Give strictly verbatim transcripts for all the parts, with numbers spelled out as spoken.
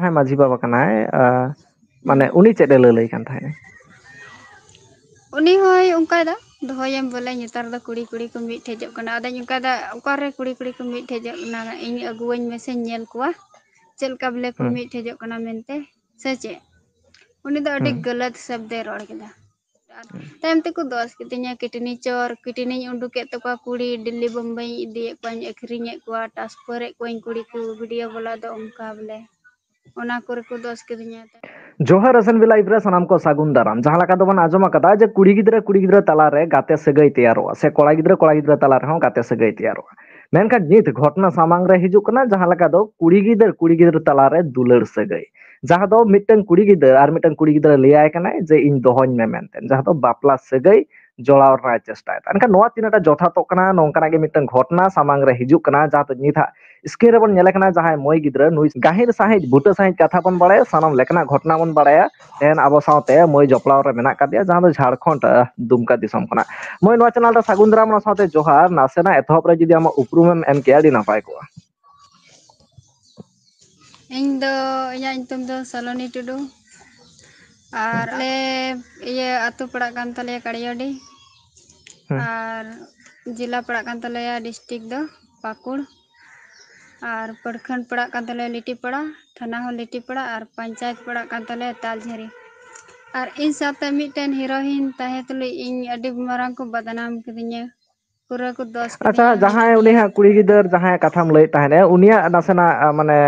ᱡᱟᱦᱟᱸᱭ ᱢᱟᱹᱡᱷᱤ ᱵᱟᱵᱟ ᱠᱟᱱᱟᱭ, ᱟ, ᱢᱟᱱᱮ ᱦᱩᱸ᱾ ᱩᱱᱤ ᱪᱮᱫ ᱮ ᱞᱟᱹᱞᱟᱹᱭ ᱠᱟᱱ ᱛᱟᱦᱮᱸᱫ? ᱩᱱᱤ ᱦᱚᱸᱭ ᱚᱱᱠᱟᱭ ᱫᱟ, ᱫᱚᱦᱚᱭᱮᱢ ᱵᱚᱞᱮ, ᱱᱮᱛᱟᱨ ᱫᱚ ᱠᱩᱲᱤ ᱠᱩᱲᱤ ᱠᱚ ᱢᱤᱫ ᱴᱷᱮᱡᱚᱜ ᱠᱟᱱᱟ᱾ ᱟᱫᱚᱧ ᱚᱱᱠᱟᱭ ᱫᱟ, ᱚᱠᱟᱨᱮ ᱠᱩᱲᱤ ᱠᱩᱲᱤ ᱠᱚ ᱢᱤᱫ ᱴᱷᱮᱡᱚᱜ ᱠᱟᱱᱟ? ᱤᱧ ᱟᱹᱜᱩᱣᱟᱹᱧ ᱢᱮᱥᱮᱧ ᱧᱮᱞ ᱠᱚᱣᱟ ᱪᱮᱫ ᱞᱮᱠᱟ ᱵᱚᱞᱮ ᱠᱚ ᱦᱩᱸ᱾ ᱢᱤᱫ ᱴᱷᱮᱡᱚᱜ ᱠᱟᱱᱟ ᱢᱮᱱᱛᱮ, ᱥᱮ ᱪᱮᱫ? ᱩᱱᱤ ᱫᱚ ᱟᱹᱰᱤ ᱦᱩᱸ᱾ ᱜᱟᱹᱞᱟᱹᱛ ᱥᱟᱵᱫᱮ ᱨᱚᱲ ᱠᱮᱫᱟ᱾ ᱟᱨ ᱦᱩᱸ᱾ ᱛᱟᱭᱚᱢ ᱛᱮᱠᱚ ᱫᱚᱥ ᱠᱤᱫᱤᱧᱟ, ᱠᱤᱰᱱᱤ ᱪᱳᱨ, ᱠᱤᱰᱱᱤᱧ ᱩᱰᱩᱠᱮᱫ ᱛᱟᱠᱚᱣᱟ ᱠᱩᱲᱤ, ᱫᱤᱞᱞᱤ ᱵᱳᱢᱵᱟᱭ ᱤᱧ ᱤᱫᱤᱭᱮᱫ ᱠᱚᱣᱟᱧ, ᱟᱹᱠᱷᱨᱤᱧᱮᱫ ᱠᱚᱣᱟ, transfer ᱮᱫ ᱠᱚᱣᱟᱧ ᱠᱩᱲᱤ ᱠᱚ, video ᱵᱟᱞᱟ ᱫᱚ ᱚᱱᱠᱟ ᱵᱚᱞᱮ᱾ ᱚᱱᱟ ᱠᱚᱨᱮ ᱠᱚ ᱫᱚᱥ ᱠᱤᱫᱤᱧᱟ᱾ ᱡᱚᱦᱟᱨ S N V Live ᱨᱮ ᱥᱟᱱᱟᱢ ᱠᱚ ᱥᱟᱹᱜᱩᱱ ᱫᱟᱨᱟᱢ᱾ ᱡᱟᱦᱟᱸ ᱞᱮᱠᱟ ᱫᱚᱵᱚᱱ ᱟᱸᱡᱚᱢ ᱟᱠᱟᱫᱟ ᱡᱮ ᱠᱩᱲᱤ ᱜᱤᱫᱽᱨᱟᱹ ᱠᱩᱲᱤ ᱜᱤᱫᱽᱨᱟᱹ ᱛᱟᱞᱟᱨᱮ ᱜᱟᱛᱮ ᱥᱟᱹᱜᱟᱹᱭ ᱛᱮᱭᱟᱨᱚᱜᱼᱟ, ᱥᱮ ᱠᱚᱲᱟ ᱜᱤᱫᱽᱨᱟᱹ ᱠᱚᱲᱟ ᱜᱤᱫᱽᱨᱟᱹ ᱛᱟᱞᱟ ᱨᱮᱦᱚᱸ ᱜᱟᱛᱮ ᱥᱟᱹᱜᱟᱹᱭ ᱛᱮᱭᱟᱨᱚᱜᱼᱟ᱾ ᱢᱮᱱᱠᱷᱟᱱ ᱱᱤᱛ ᱜᱷᱚᱴᱚᱱᱟ ᱥᱟᱢᱟᱝ ᱨᱮ ᱦᱤᱡᱩᱜ ᱠᱟᱱᱟ, ᱡᱟᱦᱟᱸ ᱞᱮᱠᱟ ᱫᱚ ᱠᱩᱲᱤ ᱜᱤᱫᱟᱹᱨ ᱠᱩᱲᱤ ᱜᱤᱫᱽᱨᱟᱹ ᱛᱟᱞᱟᱨᱮ ᱫᱩᱞᱟᱹᱲ ᱥᱟᱹᱜᱟᱹᱭ, ᱡᱟᱦᱟᱸ ᱫᱚ ᱢᱤᱫᱴᱟᱝ ᱠᱩᱲᱤ ᱜᱤᱫᱟᱹᱨ ᱟᱨ ᱢᱤᱫᱴᱟᱝ ᱠᱩᱲᱤ ᱜᱤᱫᱽᱨᱟᱹ ᱞᱟᱹᱭᱟᱭ ᱠᱟᱱᱟᱭ ᱡᱮ, "ᱤᱧ ᱫᱚᱦᱚᱧ ᱢᱮ" ᱢᱮᱱᱛᱮ, ᱡᱟᱦᱟᱸ ᱫᱚ ᱵᱟᱯᱞᱟ ᱥᱟᱹᱜᱟᱹᱭ ᱡᱚᱲᱟᱣ ᱨᱮᱱᱟᱜ ᱮ ᱪᱮᱥᱴᱟᱭᱮᱫᱟ᱾ ᱮᱱᱠᱷᱟᱱ ᱱᱚᱣᱟ ᱛᱤᱱᱟᱹᱜ ᱴᱟ ᱡᱚᱛᱷᱟᱛᱚᱜ ᱠᱟᱱᱟ, ᱱᱚᱝᱠᱟᱱᱟᱜ ᱜᱮ ᱢᱤᱫᱴᱟᱝ ᱜᱷᱚᱴᱚᱱᱟ ᱥᱟᱢᱟᱝ ᱨᱮ ᱦᱤᱡᱩᱜ ᱠᱟᱱᱟ, ᱡᱟᱦᱟᱸ ᱫᱚ ᱱᱤᱛ ᱦᱟᱸᱜ screen ᱨᱮᱵᱚᱱ ᱧᱮᱞᱮ ᱠᱟᱱᱟ, ᱡᱟᱦᱟᱸᱭ ᱢᱟᱹᱭ ᱜᱤᱫᱽᱨᱟᱹ ᱱᱩᱭ ᱜᱟᱹᱦᱤᱨ ᱥᱟᱺᱦᱤᱡ, ᱵᱩᱴᱟᱹ ᱥᱟᱺᱦᱤᱡ ᱠᱟᱛᱷᱟ ᱵᱚᱱ ᱵᱟᱲᱟᱭᱟ, ᱥᱟᱱᱟᱢ ᱞᱮᱠᱟᱱᱟᱜ ᱜᱷᱚᱴᱚᱱᱟ ᱵᱚᱱ ᱵᱟᱲᱟᱭᱟ᱾ ᱛᱮᱦᱮᱧ ᱟᱵᱚ ᱥᱟᱶᱛᱮ ᱢᱟᱹᱭ ᱡᱚᱯᱲᱟᱣ ᱨᱮ ᱢᱮᱱᱟᱜ ᱠᱟᱫᱮᱭᱟ, ᱡᱟᱦᱟᱸ ᱫᱚ ᱡᱷᱟᱲᱠᱷᱚᱸᱰ, ᱟᱦ, ᱫᱩᱢᱠᱟ ᱫᱤᱥᱚᱢ ᱠᱷᱚᱱᱟᱜ᱾ ᱢᱟᱹᱭ, ᱱᱚᱣᱟ channel ᱨᱮ ᱥᱟᱹᱜᱩᱱ ᱫᱟᱨᱟᱢ, ᱚᱱᱟ ᱥᱟᱶᱛᱮ ᱡᱚᱦᱟᱨ᱾ ᱱᱟᱥᱮᱱᱟᱜ ᱮᱛᱚᱦᱚᱵ ᱨᱮ ᱡᱩᱫᱤ ᱟᱢᱟᱜ ᱩᱯᱨᱩᱢᱮᱢ ᱮᱢ ᱠᱮᱭᱟ, ᱟᱹᱰᱤ ᱱᱟᱯᱟᱭ ᱠᱚᱜᱼᱟ᱾ ᱤᱧ ᱫᱚ, ᱤᱧᱟᱹᱜ ᱧᱩᱛᱩᱢ ᱫᱚ ᱥᱟᱞᱚᱱᱤ ᱴᱩᱰᱩ᱾ ᱟᱨ ᱦᱩᱸ᱾ ᱟᱞᱮ ᱤᱭᱟᱹ ᱟᱹᱛᱩ ᱯᱟᱲᱟᱜ ᱠᱟᱱ ᱛᱟᱞᱮᱭᱟ ᱠᱟᱲᱤᱭᱟᱰᱤ᱾ ᱦᱩᱸ᱾ ᱟᱨ ᱡᱮᱞᱟ ᱯᱟᱲᱟᱜ ᱠᱟᱱ ᱛᱟᱞᱮᱭᱟ, district ᱫᱚ ᱯᱟᱹᱠᱩᱲ᱾ ᱟᱨ ᱯᱨᱚᱠᱷᱚᱸᱰ ᱯᱟᱲᱟᱜ ᱠᱟᱱ ᱛᱟᱞᱮᱭᱟ ᱞᱤᱴᱤᱯᱟᱲᱟ, ᱛᱷᱟᱱᱟ ᱦᱚᱸ ᱞᱤᱴᱤᱯᱟᱲᱟ, ᱟᱨ ᱯᱚᱧᱪᱟᱭᱮᱛ ᱯᱟᱲᱟᱜ ᱠᱟᱱ ᱛᱟᱞᱮᱭᱟ ᱛᱟᱞᱡᱷᱟᱹᱨᱤ᱾ ᱟᱨ ᱤᱧ ᱥᱟᱶᱛᱮ ᱢᱤᱫᱴᱮᱱ heroine ᱛᱟᱦᱮᱸ ᱛᱩᱞᱩᱡ ᱤᱧ ᱟᱹᱰᱤ ᱢᱟᱨᱟᱝ ᱠᱚ ᱵᱟᱫᱱᱟᱢ ᱠᱤᱫᱤᱧᱟ᱾ ᱯᱩᱨᱟᱹ ᱠᱚ ᱫᱚᱥ ᱟᱪᱪᱷᱟ, ᱠᱤᱫᱤᱧᱟ, ᱡᱟᱦᱟᱸᱭ ᱢᱮᱱᱟᱠᱚ ᱩᱱᱤ ᱡᱮ ᱦᱟᱸᱜ ᱠᱩᱲᱤ ᱜᱤᱫᱟᱹᱨ ᱡᱟᱦᱟᱸᱭᱟᱜ ᱠᱟᱛᱷᱟᱢ ᱞᱟᱹᱭᱮᱫ ᱛᱟᱦᱮᱸᱱ, ᱩᱱᱤᱭᱟᱜ ᱱᱟᱥᱮᱱᱟᱜ, ᱟ, ᱢᱟᱱᱮ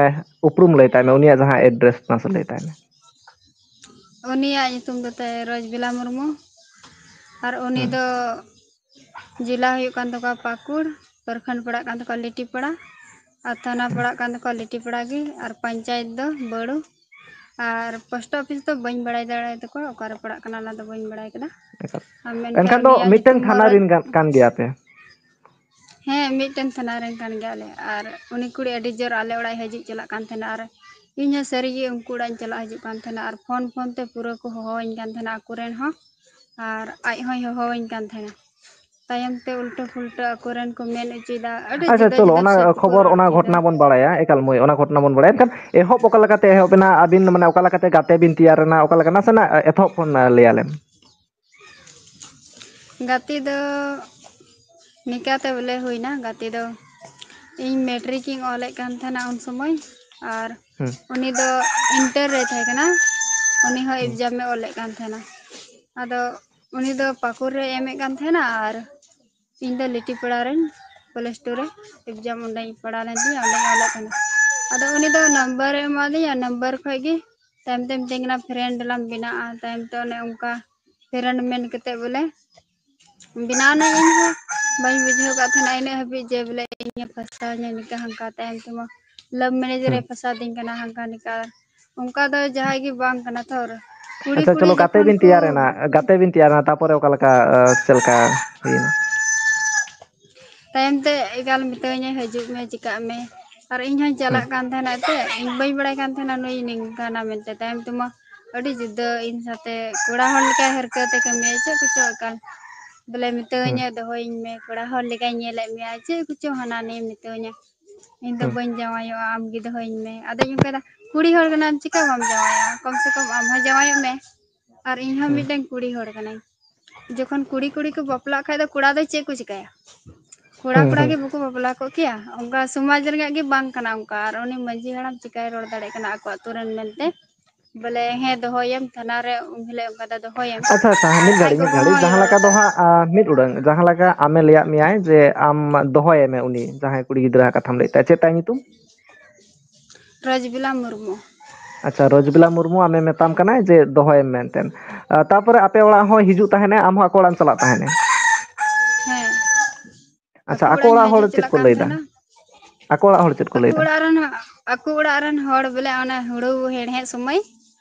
ᱩᱯᱨᱩᱢ ᱞᱟᱹᱭ ᱛᱟᱭ ᱢᱮ, ᱩᱱᱤᱭᱟᱜ ᱡᱟᱦᱟᱸ address ᱱᱟᱥᱮ ᱞᱟᱹᱭ ᱛᱟᱭ ᱢᱮ᱾ ᱩᱱᱤᱭᱟᱜ ᱧᱩᱛᱩᱢ ᱫᱚ ᱛᱟᱭ ᱨᱚᱡᱽᱵᱤᱞᱟ ᱢᱩᱨᱢᱩ᱾ ᱟᱨ ᱩᱱᱤ ᱦᱩᱸ᱾ ᱫᱚ ᱡᱮᱞᱟ ᱦᱩᱭᱩᱜ ᱠᱟᱱ ᱛᱟᱠᱚᱣᱟ ᱯᱟᱹᱠᱩᱲ, ᱯᱨᱚᱠᱷᱚᱸᱰ ᱯᱟᱲᱟᱜ ᱠᱟᱱ ᱛᱟᱠᱚᱣᱟ ᱞᱤᱴᱤᱯᱟᱲᱟ, ᱟᱨ ᱛᱷᱟᱱᱟ ᱦᱩᱸ᱾ ᱯᱟᱲᱟᱜ ᱠᱟᱱ ᱛᱟᱠᱚᱣᱟ ᱞᱤᱴᱤᱯᱟᱲᱟ ᱜᱮ, ᱟᱨ ᱯᱚᱧᱪᱟᱭᱮᱛ ᱫᱚ ᱵᱟᱹᱲᱩ᱾ ᱟᱨ post office ᱫᱚ ᱵᱟᱹᱧ ᱵᱟᱲᱟᱭ ᱫᱟᱲᱮᱭᱟᱛᱟᱠᱚᱣᱟ, ᱚᱠᱟᱨᱮ ᱯᱟᱲᱟᱜ ᱠᱟᱱᱟ ᱚᱱᱟ ᱫᱚ ᱵᱟᱹᱧ ᱵᱟᱲᱟᱭ ᱠᱟᱫᱟ᱾ ᱮᱠᱟᱞ᱾ ᱟᱨ ᱢᱮᱱᱠᱷᱟᱱ ᱮᱱᱠᱷᱟᱱ ᱫᱚ ᱩᱱᱤᱭᱟᱜ ᱢᱤᱫᱴᱟᱝ ᱧᱩᱛᱩᱢ ᱦᱚᱸ ᱛᱷᱟᱱᱟ ᱨᱚᱡᱽ-, ᱨᱮᱱ ᱠᱟᱱ, ᱠᱟᱱ ᱜᱮᱭᱟ ᱯᱮ? ᱦᱮᱸ, ᱢᱤᱫᱴᱮᱱ ᱛᱷᱟᱱᱟ ᱨᱮᱱ ᱠᱟᱱ ᱜᱮᱭᱟᱞᱮ᱾ ᱟᱨ ᱩᱱᱤ ᱠᱩᱲᱤ ᱟᱹᱰᱤ ᱡᱳᱨ ᱟᱞᱮ ᱚᱲᱟᱜ ᱮ ᱦᱤᱡᱩᱜ ᱪᱟᱞᱟᱜ ᱠᱟᱱ ᱛᱟᱦᱮᱱᱟ, ᱟᱨ ᱤᱧ ᱦᱚᱸ ᱥᱟᱹᱨᱤᱜᱮ ᱩᱱᱠᱩ ᱚᱲᱟᱜ ᱤᱧ ᱪᱟᱞᱟᱜ ᱦᱤᱡᱩᱜ ᱠᱟᱱ ᱛᱟᱦᱮᱱᱟ, ᱟᱨ phone phone ᱛᱮ ᱯᱩᱨᱟᱹ ᱠᱚ ᱦᱚᱦᱚᱣᱟᱹᱧ ᱠᱟᱱ ᱛᱟᱦᱮᱱᱟ ᱟᱠᱚ ᱨᱮᱱ ᱦᱚᱸ᱾ ᱟᱨ ᱟᱡ ᱦᱚᱸᱭ ᱦᱚᱦᱚᱣᱟᱹᱧ ᱠᱟᱱ ᱛᱟᱦᱮᱱᱟ᱾ ᱛᱟᱭᱚᱢ ᱛᱮ ᱩᱞᱴᱟᱹ ᱯᱷᱩᱞᱴᱟᱹ ᱟᱠᱚᱨᱮᱱ ᱠᱚ ᱢᱮᱱ ᱚᱪᱚᱭᱮᱫᱟ, ᱟᱹᱰᱤ ᱟᱪᱪᱷᱟ, ᱡᱩᱫᱟᱹ ᱪᱚᱞᱚ, ᱡᱩᱫᱟᱹ ᱚᱱᱟ ᱥᱟᱹᱛ ᱠᱚ ᱠᱷᱚᱵᱚᱨ, ᱨᱚᱲ ᱚᱱᱟ ᱠᱮᱫᱟ᱾ ᱜᱷᱚᱴᱚᱱᱟ ᱵᱚᱱ ᱵᱟᱲᱟᱭᱟ, ᱮᱠᱟᱞ ᱢᱟᱹᱭ, ᱚᱱᱟ ᱜᱷᱚᱴᱚᱱᱟ ᱵᱚᱱ ᱵᱟᱲᱟᱭᱟ᱾ ᱮᱱᱠᱷᱟᱱ ᱮᱦᱚᱵ ᱚᱠᱟ ᱞᱮᱠᱟᱛᱮ ᱮᱦᱚᱵ ᱮᱱᱟ, ᱟᱹᱵᱤᱱ ᱢᱟᱱᱮ ᱚᱠᱟ ᱞᱮᱠᱟᱛᱮ ᱜᱟᱛᱮ ᱵᱤᱱ ᱛᱮᱭᱟᱨ ᱮᱱᱟ, ᱚᱠᱟ ᱞᱮᱠᱟ, ᱱᱟᱥᱮᱱᱟᱜ ᱮᱛᱚᱦᱚᱵ ᱠᱷᱚᱱ ᱞᱟᱹᱭ ᱟᱞᱮᱢ᱾ ᱜᱟᱛᱮ ᱫᱚ ᱱᱤᱠᱟᱛᱮ ᱵᱚᱞᱮ ᱦᱩᱭᱱᱟ᱾ ᱜᱟᱛᱮ ᱫᱚ ᱤᱧ ᱢᱮᱴᱨᱤᱠ ᱤᱧ ᱚᱞᱮᱫ ᱠᱟᱱ ᱛᱟᱦᱮᱱᱟ ᱩᱱ ᱥᱚᱢᱚᱭ, ᱟᱨ ᱦᱩᱸ᱾ ᱩᱱᱤ ᱫᱚ ᱤᱱᱴᱟᱨ ᱨᱮ ᱛᱟᱦᱮᱸ ᱠᱟᱱᱟ, ᱩᱱᱤ ᱦᱚᱸ ᱦᱩᱸ᱾ ᱮᱠᱡᱟᱢᱮ ᱚᱞᱮᱫ ᱠᱟᱱ ᱛᱟᱦᱮᱱᱟ᱾ ᱟᱫᱚ ᱩᱱᱤ ᱫᱚ ᱯᱟᱹᱠᱩᱲ ᱨᱮ ᱮᱢᱮᱫ ᱠᱟᱱ ᱛᱟᱦᱮᱱᱟ, ᱟᱨ ᱤᱧ ᱫᱚ ᱞᱤᱴᱤᱯᱟᱲᱟ ᱨᱮᱧ ᱠᱚᱞᱮᱡᱽ ᱴᱩ ᱨᱮ ᱮᱠᱡᱟᱢ ᱚᱸᱰᱮᱧ ᱯᱟᱲᱟᱣ ᱞᱮᱱ ᱛᱤᱧᱟ, ᱚᱸᱰᱮᱧ ᱚᱞᱮᱫ ᱛᱟᱦᱮᱱᱟ᱾ ᱟᱫᱚ ᱩᱱᱤ ᱫᱚ ᱱᱟᱢᱵᱟᱨᱮ ᱮᱢᱟᱫᱤᱧᱟ, ᱱᱟᱢᱵᱟᱨ ᱠᱷᱚᱡ ᱜᱮ ᱛᱟᱭᱚᱢ ᱛᱮ ᱢᱤᱛᱟᱹᱧ ᱠᱟᱱᱟ, "ᱯᱷᱨᱮᱱᱰ ᱞᱟᱝ ᱵᱮᱱᱟᱜᱼᱟ", ᱛᱟᱭᱚᱢ ᱛᱮ ᱚᱱᱮ ᱚᱱᱠᱟ ᱯᱷᱨᱮᱱᱰ ᱢᱮᱱ ᱠᱟᱛᱮᱫ ᱵᱚᱞᱮ ᱵᱮᱱᱟᱣ ᱱᱟᱹᱧ᱾ ᱤᱧ ᱦᱚᱸ ᱵᱟᱹᱧ ᱵᱩᱡᱷᱟᱹᱣ ᱠᱟᱜ ᱛᱟᱦᱮᱱᱟ ᱤᱱᱟᱹᱜ ᱦᱟᱹᱵᱤᱡ ᱡᱮ ᱵᱚᱞᱮ ᱤᱧᱮ ᱯᱷᱟᱥᱟᱣ ᱤᱧᱟ ᱱᱤᱝᱠᱟ ᱦᱟᱱᱠᱟ᱾ ᱛᱟᱭᱚᱢ ᱛᱮᱢᱟ ᱞᱟᱵᱷ ᱢᱮᱨᱮᱡᱽ ᱨᱮ ᱦᱩᱸ᱾ ᱯᱷᱟᱥᱟᱣ ᱫᱤᱧ ᱠᱟᱱᱟ ᱦᱟᱱᱠᱟ ᱱᱤᱝᱠᱟ᱾ ᱚᱱᱠᱟ ᱫᱚ ᱡᱟᱦᱟᱸᱭ ᱜᱮ ᱵᱟᱝ ᱠᱟᱱᱟ ᱛᱷᱚᱨ᱾ ᱠᱩᱲᱤ ᱟᱪᱪᱷᱟ, ᱠᱩᱲᱤ ᱪᱚᱞᱚ, ᱜᱟᱛᱮ ᱡᱚᱠᱷᱚᱱ ᱵᱤᱱ ᱠᱚ ᱛᱮᱭᱟᱨ ᱮᱱᱟ, ᱜᱟᱛᱮ ᱵᱤᱱ ᱛᱮᱭᱟᱨ ᱮᱱᱟ, ᱛᱟᱯᱚᱨᱮ ᱚᱠᱟ ᱞᱮᱠᱟ, ᱟᱸ, ᱪᱮᱫ ᱞᱮᱠᱟ ᱦᱩᱭᱱᱟ? ᱛᱟᱭᱚᱢ ᱛᱮ ᱮᱠᱟᱞ ᱢᱤᱛᱟᱹᱧᱟᱭ, "ᱦᱤᱡᱩᱜ ᱢᱮ, ᱪᱤᱠᱟᱹᱜ ᱢᱮ", ᱟᱨ ᱤᱧ ᱦᱚᱸᱧ ᱦᱩᱸ᱾ ᱪᱟᱞᱟᱜ ᱠᱟᱱ ᱛᱟᱦᱮᱱᱟ ᱮᱱᱛᱮᱫ, ᱤᱧ ᱵᱟᱹᱧ ᱵᱟᱲᱟᱭ ᱠᱟᱱ ᱛᱟᱦᱮᱱᱟ ᱱᱩᱭ ᱱᱤᱝᱠᱟᱹᱱᱟ ᱢᱮᱱᱛᱮ᱾ ᱛᱟᱭᱚᱢ ᱛᱮᱢᱟ ᱟᱹᱰᱤ ᱡᱩᱫᱟᱹ ᱤᱧ ᱥᱟᱛᱮ ᱠᱚᱲᱟ ᱦᱚᱲ ᱞᱮᱠᱟᱭ ᱦᱟᱹᱨᱠᱟᱹ ᱛᱮ ᱠᱟᱹᱢᱤᱭᱟ, ᱪᱮᱫ ᱠᱚᱪᱚ ᱮᱠᱟᱞ ᱵᱚᱞᱮ ᱢᱤᱛᱟᱹᱧᱟ, ᱦᱩᱸ᱾ "ᱫᱚᱦᱚᱭᱤᱧ ᱢᱮ, ᱠᱚᱲᱟ ᱦᱚᱲ ᱞᱮᱠᱟᱧ ᱧᱮᱞᱮᱫ ᱢᱮᱭᱟ", ᱪᱮᱫ ᱠᱚᱪᱚ ᱦᱟᱱᱟ ᱱᱤᱭᱟᱹ ᱢᱤᱛᱟᱹᱧᱟ᱾ ᱤᱧ ᱫᱚ ᱦᱩᱸ᱾ ᱵᱟᱹᱧ ᱡᱟᱶᱟᱭᱚᱜᱼᱟ, ᱟᱢ ᱜᱮ ᱫᱚᱦᱚᱭᱤᱧ ᱢᱮ᱾ ᱟᱫᱚᱧ ᱚᱱᱠᱟᱭᱫᱟ, "ᱠᱩᱲᱤ ᱦᱚᱲ ᱠᱟᱱᱟᱢ, ᱪᱤᱠᱟ ᱵᱟᱢ ᱡᱟᱶᱟᱭᱚᱜᱼᱟ? ᱠᱚᱢ ᱥᱮ ᱠᱚᱢ ᱟᱢ ᱦᱚᱸ ᱡᱟᱶᱟᱭᱚᱜ ᱢᱮ, ᱟᱨ ᱤᱧ ᱦᱚᱸ ᱦᱩᱸ᱾ ᱢᱤᱫᱴᱮᱱ ᱠᱩᱲᱤ ᱦᱚᱲ ᱠᱟᱹᱱᱟᱹᱧ᱾" ᱡᱚᱠᱷᱚᱱ ᱠᱩᱲᱤ ᱠᱩᱲᱤ ᱠᱚ ᱵᱟᱯᱞᱟᱜ ᱠᱷᱟᱡ ᱫᱚ ᱠᱚᱲᱟ ᱫᱚ ᱪᱮᱫ ᱠᱚ ᱪᱤᱠᱟᱹᱭᱟ? ᱠᱚᱲᱟ ᱦᱩᱸ, ᱠᱚᱲᱟ ᱦᱩᱸ᱾ ᱜᱮ ᱵᱟᱠᱚ ᱵᱟᱯᱞᱟ ᱠᱚᱜ ᱠᱮᱭᱟ? ᱚᱱᱠᱟ ᱥᱚᱢᱟᱡᱽ ᱨᱮᱱᱟᱜ ᱜᱮ ᱵᱟᱝ ᱠᱟᱱᱟ ᱚᱱᱠᱟ᱾ ᱟᱨ ᱩᱱᱤ ᱢᱟᱺᱡᱷᱤ ᱦᱟᱲᱟᱢ ᱪᱤᱠᱟᱭ ᱨᱚᱲ ᱫᱟᱲᱮᱭᱟᱜ ᱠᱟᱱᱟ ᱟᱠᱚ ᱟᱛᱳ ᱨᱮᱱ ᱢᱮᱱᱛᱮ? ᱵᱚᱞᱮ, ᱦᱮᱸ, ᱫᱚᱦᱚᱭᱮᱢ, ᱛᱷᱟᱱᱟ ᱨᱮ ᱩᱱ ᱦᱤᱞᱳᱜ ᱚᱱᱠᱟ ᱫᱚ ᱫᱚᱦᱚᱭᱮᱢ᱾ ᱟᱪᱪᱷᱟ, ᱟᱪᱪᱷᱟ, ᱟᱨ ᱢᱤᱫ ᱟᱡ ᱜᱷᱟᱹᱲᱤᱡ, ᱢᱤᱫ ᱜᱚᱜᱚ ᱜᱷᱟᱹᱲᱤᱡ, ᱦᱚᱸᱭ ᱡᱟᱦᱟᱸ ᱨᱚᱲ ᱞᱮᱠᱟ ᱫᱚ ᱠᱟᱜ ᱦᱟᱸᱜ, ᱟᱸ, ᱢᱤᱫ ᱩᱰᱟᱹᱝ, ᱡᱟᱦᱟᱸ ᱞᱮᱠᱟ ᱟᱢᱮ ᱞᱟᱹᱭᱟᱫ ᱢᱮᱭᱟᱭ ᱡᱮ ᱟᱢ ᱫᱚᱦᱚᱭᱮᱢᱮ ᱩᱱᱤ ᱡᱟᱦᱟᱸᱭ ᱠᱩᱲᱤ ᱜᱤᱫᱽᱨᱟᱹ ᱦᱟᱸᱜ ᱠᱟᱛᱷᱟᱢ ᱞᱟᱹᱭᱮᱫ ᱛᱟᱭ, ᱪᱮᱫ ᱛᱟᱭ ᱧᱩᱛᱩᱢ? ᱨᱚᱡᱽᱵᱤᱞᱟ ᱢᱩᱨᱢᱩ᱾ ᱟᱪᱪᱷᱟ, ᱨᱚᱡᱽᱵᱤᱞᱟ ᱢᱩᱨᱢᱩ ᱟᱢᱮ ᱢᱮᱛᱟᱢ ᱠᱟᱱᱟᱭ ᱡᱮ ᱫᱚᱦᱚᱭᱮᱢ ᱢᱮᱱᱛᱮ᱾ ᱟᱸ, ᱛᱟᱯᱚᱨᱮ ᱟᱯᱮ ᱚᱲᱟᱜ ᱦᱚᱸᱭ ᱦᱤᱡᱩᱜ ᱛᱟᱦᱮᱱᱮ, ᱟᱢ ᱦᱚᱸ ᱟᱠᱚ ᱚᱲᱟᱜ ᱮᱢ ᱪᱟᱞᱟᱜ ᱛᱟᱦᱮᱱᱮ? ᱦᱮᱸ᱾ ᱟᱪᱪᱷᱟ, ᱟᱠᱚ ᱟᱠᱚ ᱚᱲᱟᱜ ᱤᱧ ᱚᱲᱟᱜ ᱦᱚᱲ ᱦᱤᱡᱩᱜ ᱪᱮᱫ ᱪᱟᱞᱟᱜ ᱠᱚ ᱠᱟᱱ ᱞᱟᱹᱭᱫᱟ? ᱛᱟᱦᱮᱱᱟ᱾ ᱟᱠᱚ ᱚᱲᱟᱜ ᱦᱚᱲ ᱪᱮᱫ ᱠᱚ ᱟᱠᱚ ᱞᱟᱹᱭᱫᱟ? ᱚᱲᱟᱜ ᱨᱮᱱ, ᱟᱠᱚ ᱚᱲᱟᱜ ᱨᱮᱱ ᱦᱚᱲ ᱵᱚᱞᱮ ᱚᱱᱟ ᱦᱩᱲᱩ ᱦᱮᱲᱦᱮᱫ ᱥᱚᱢᱚᱭ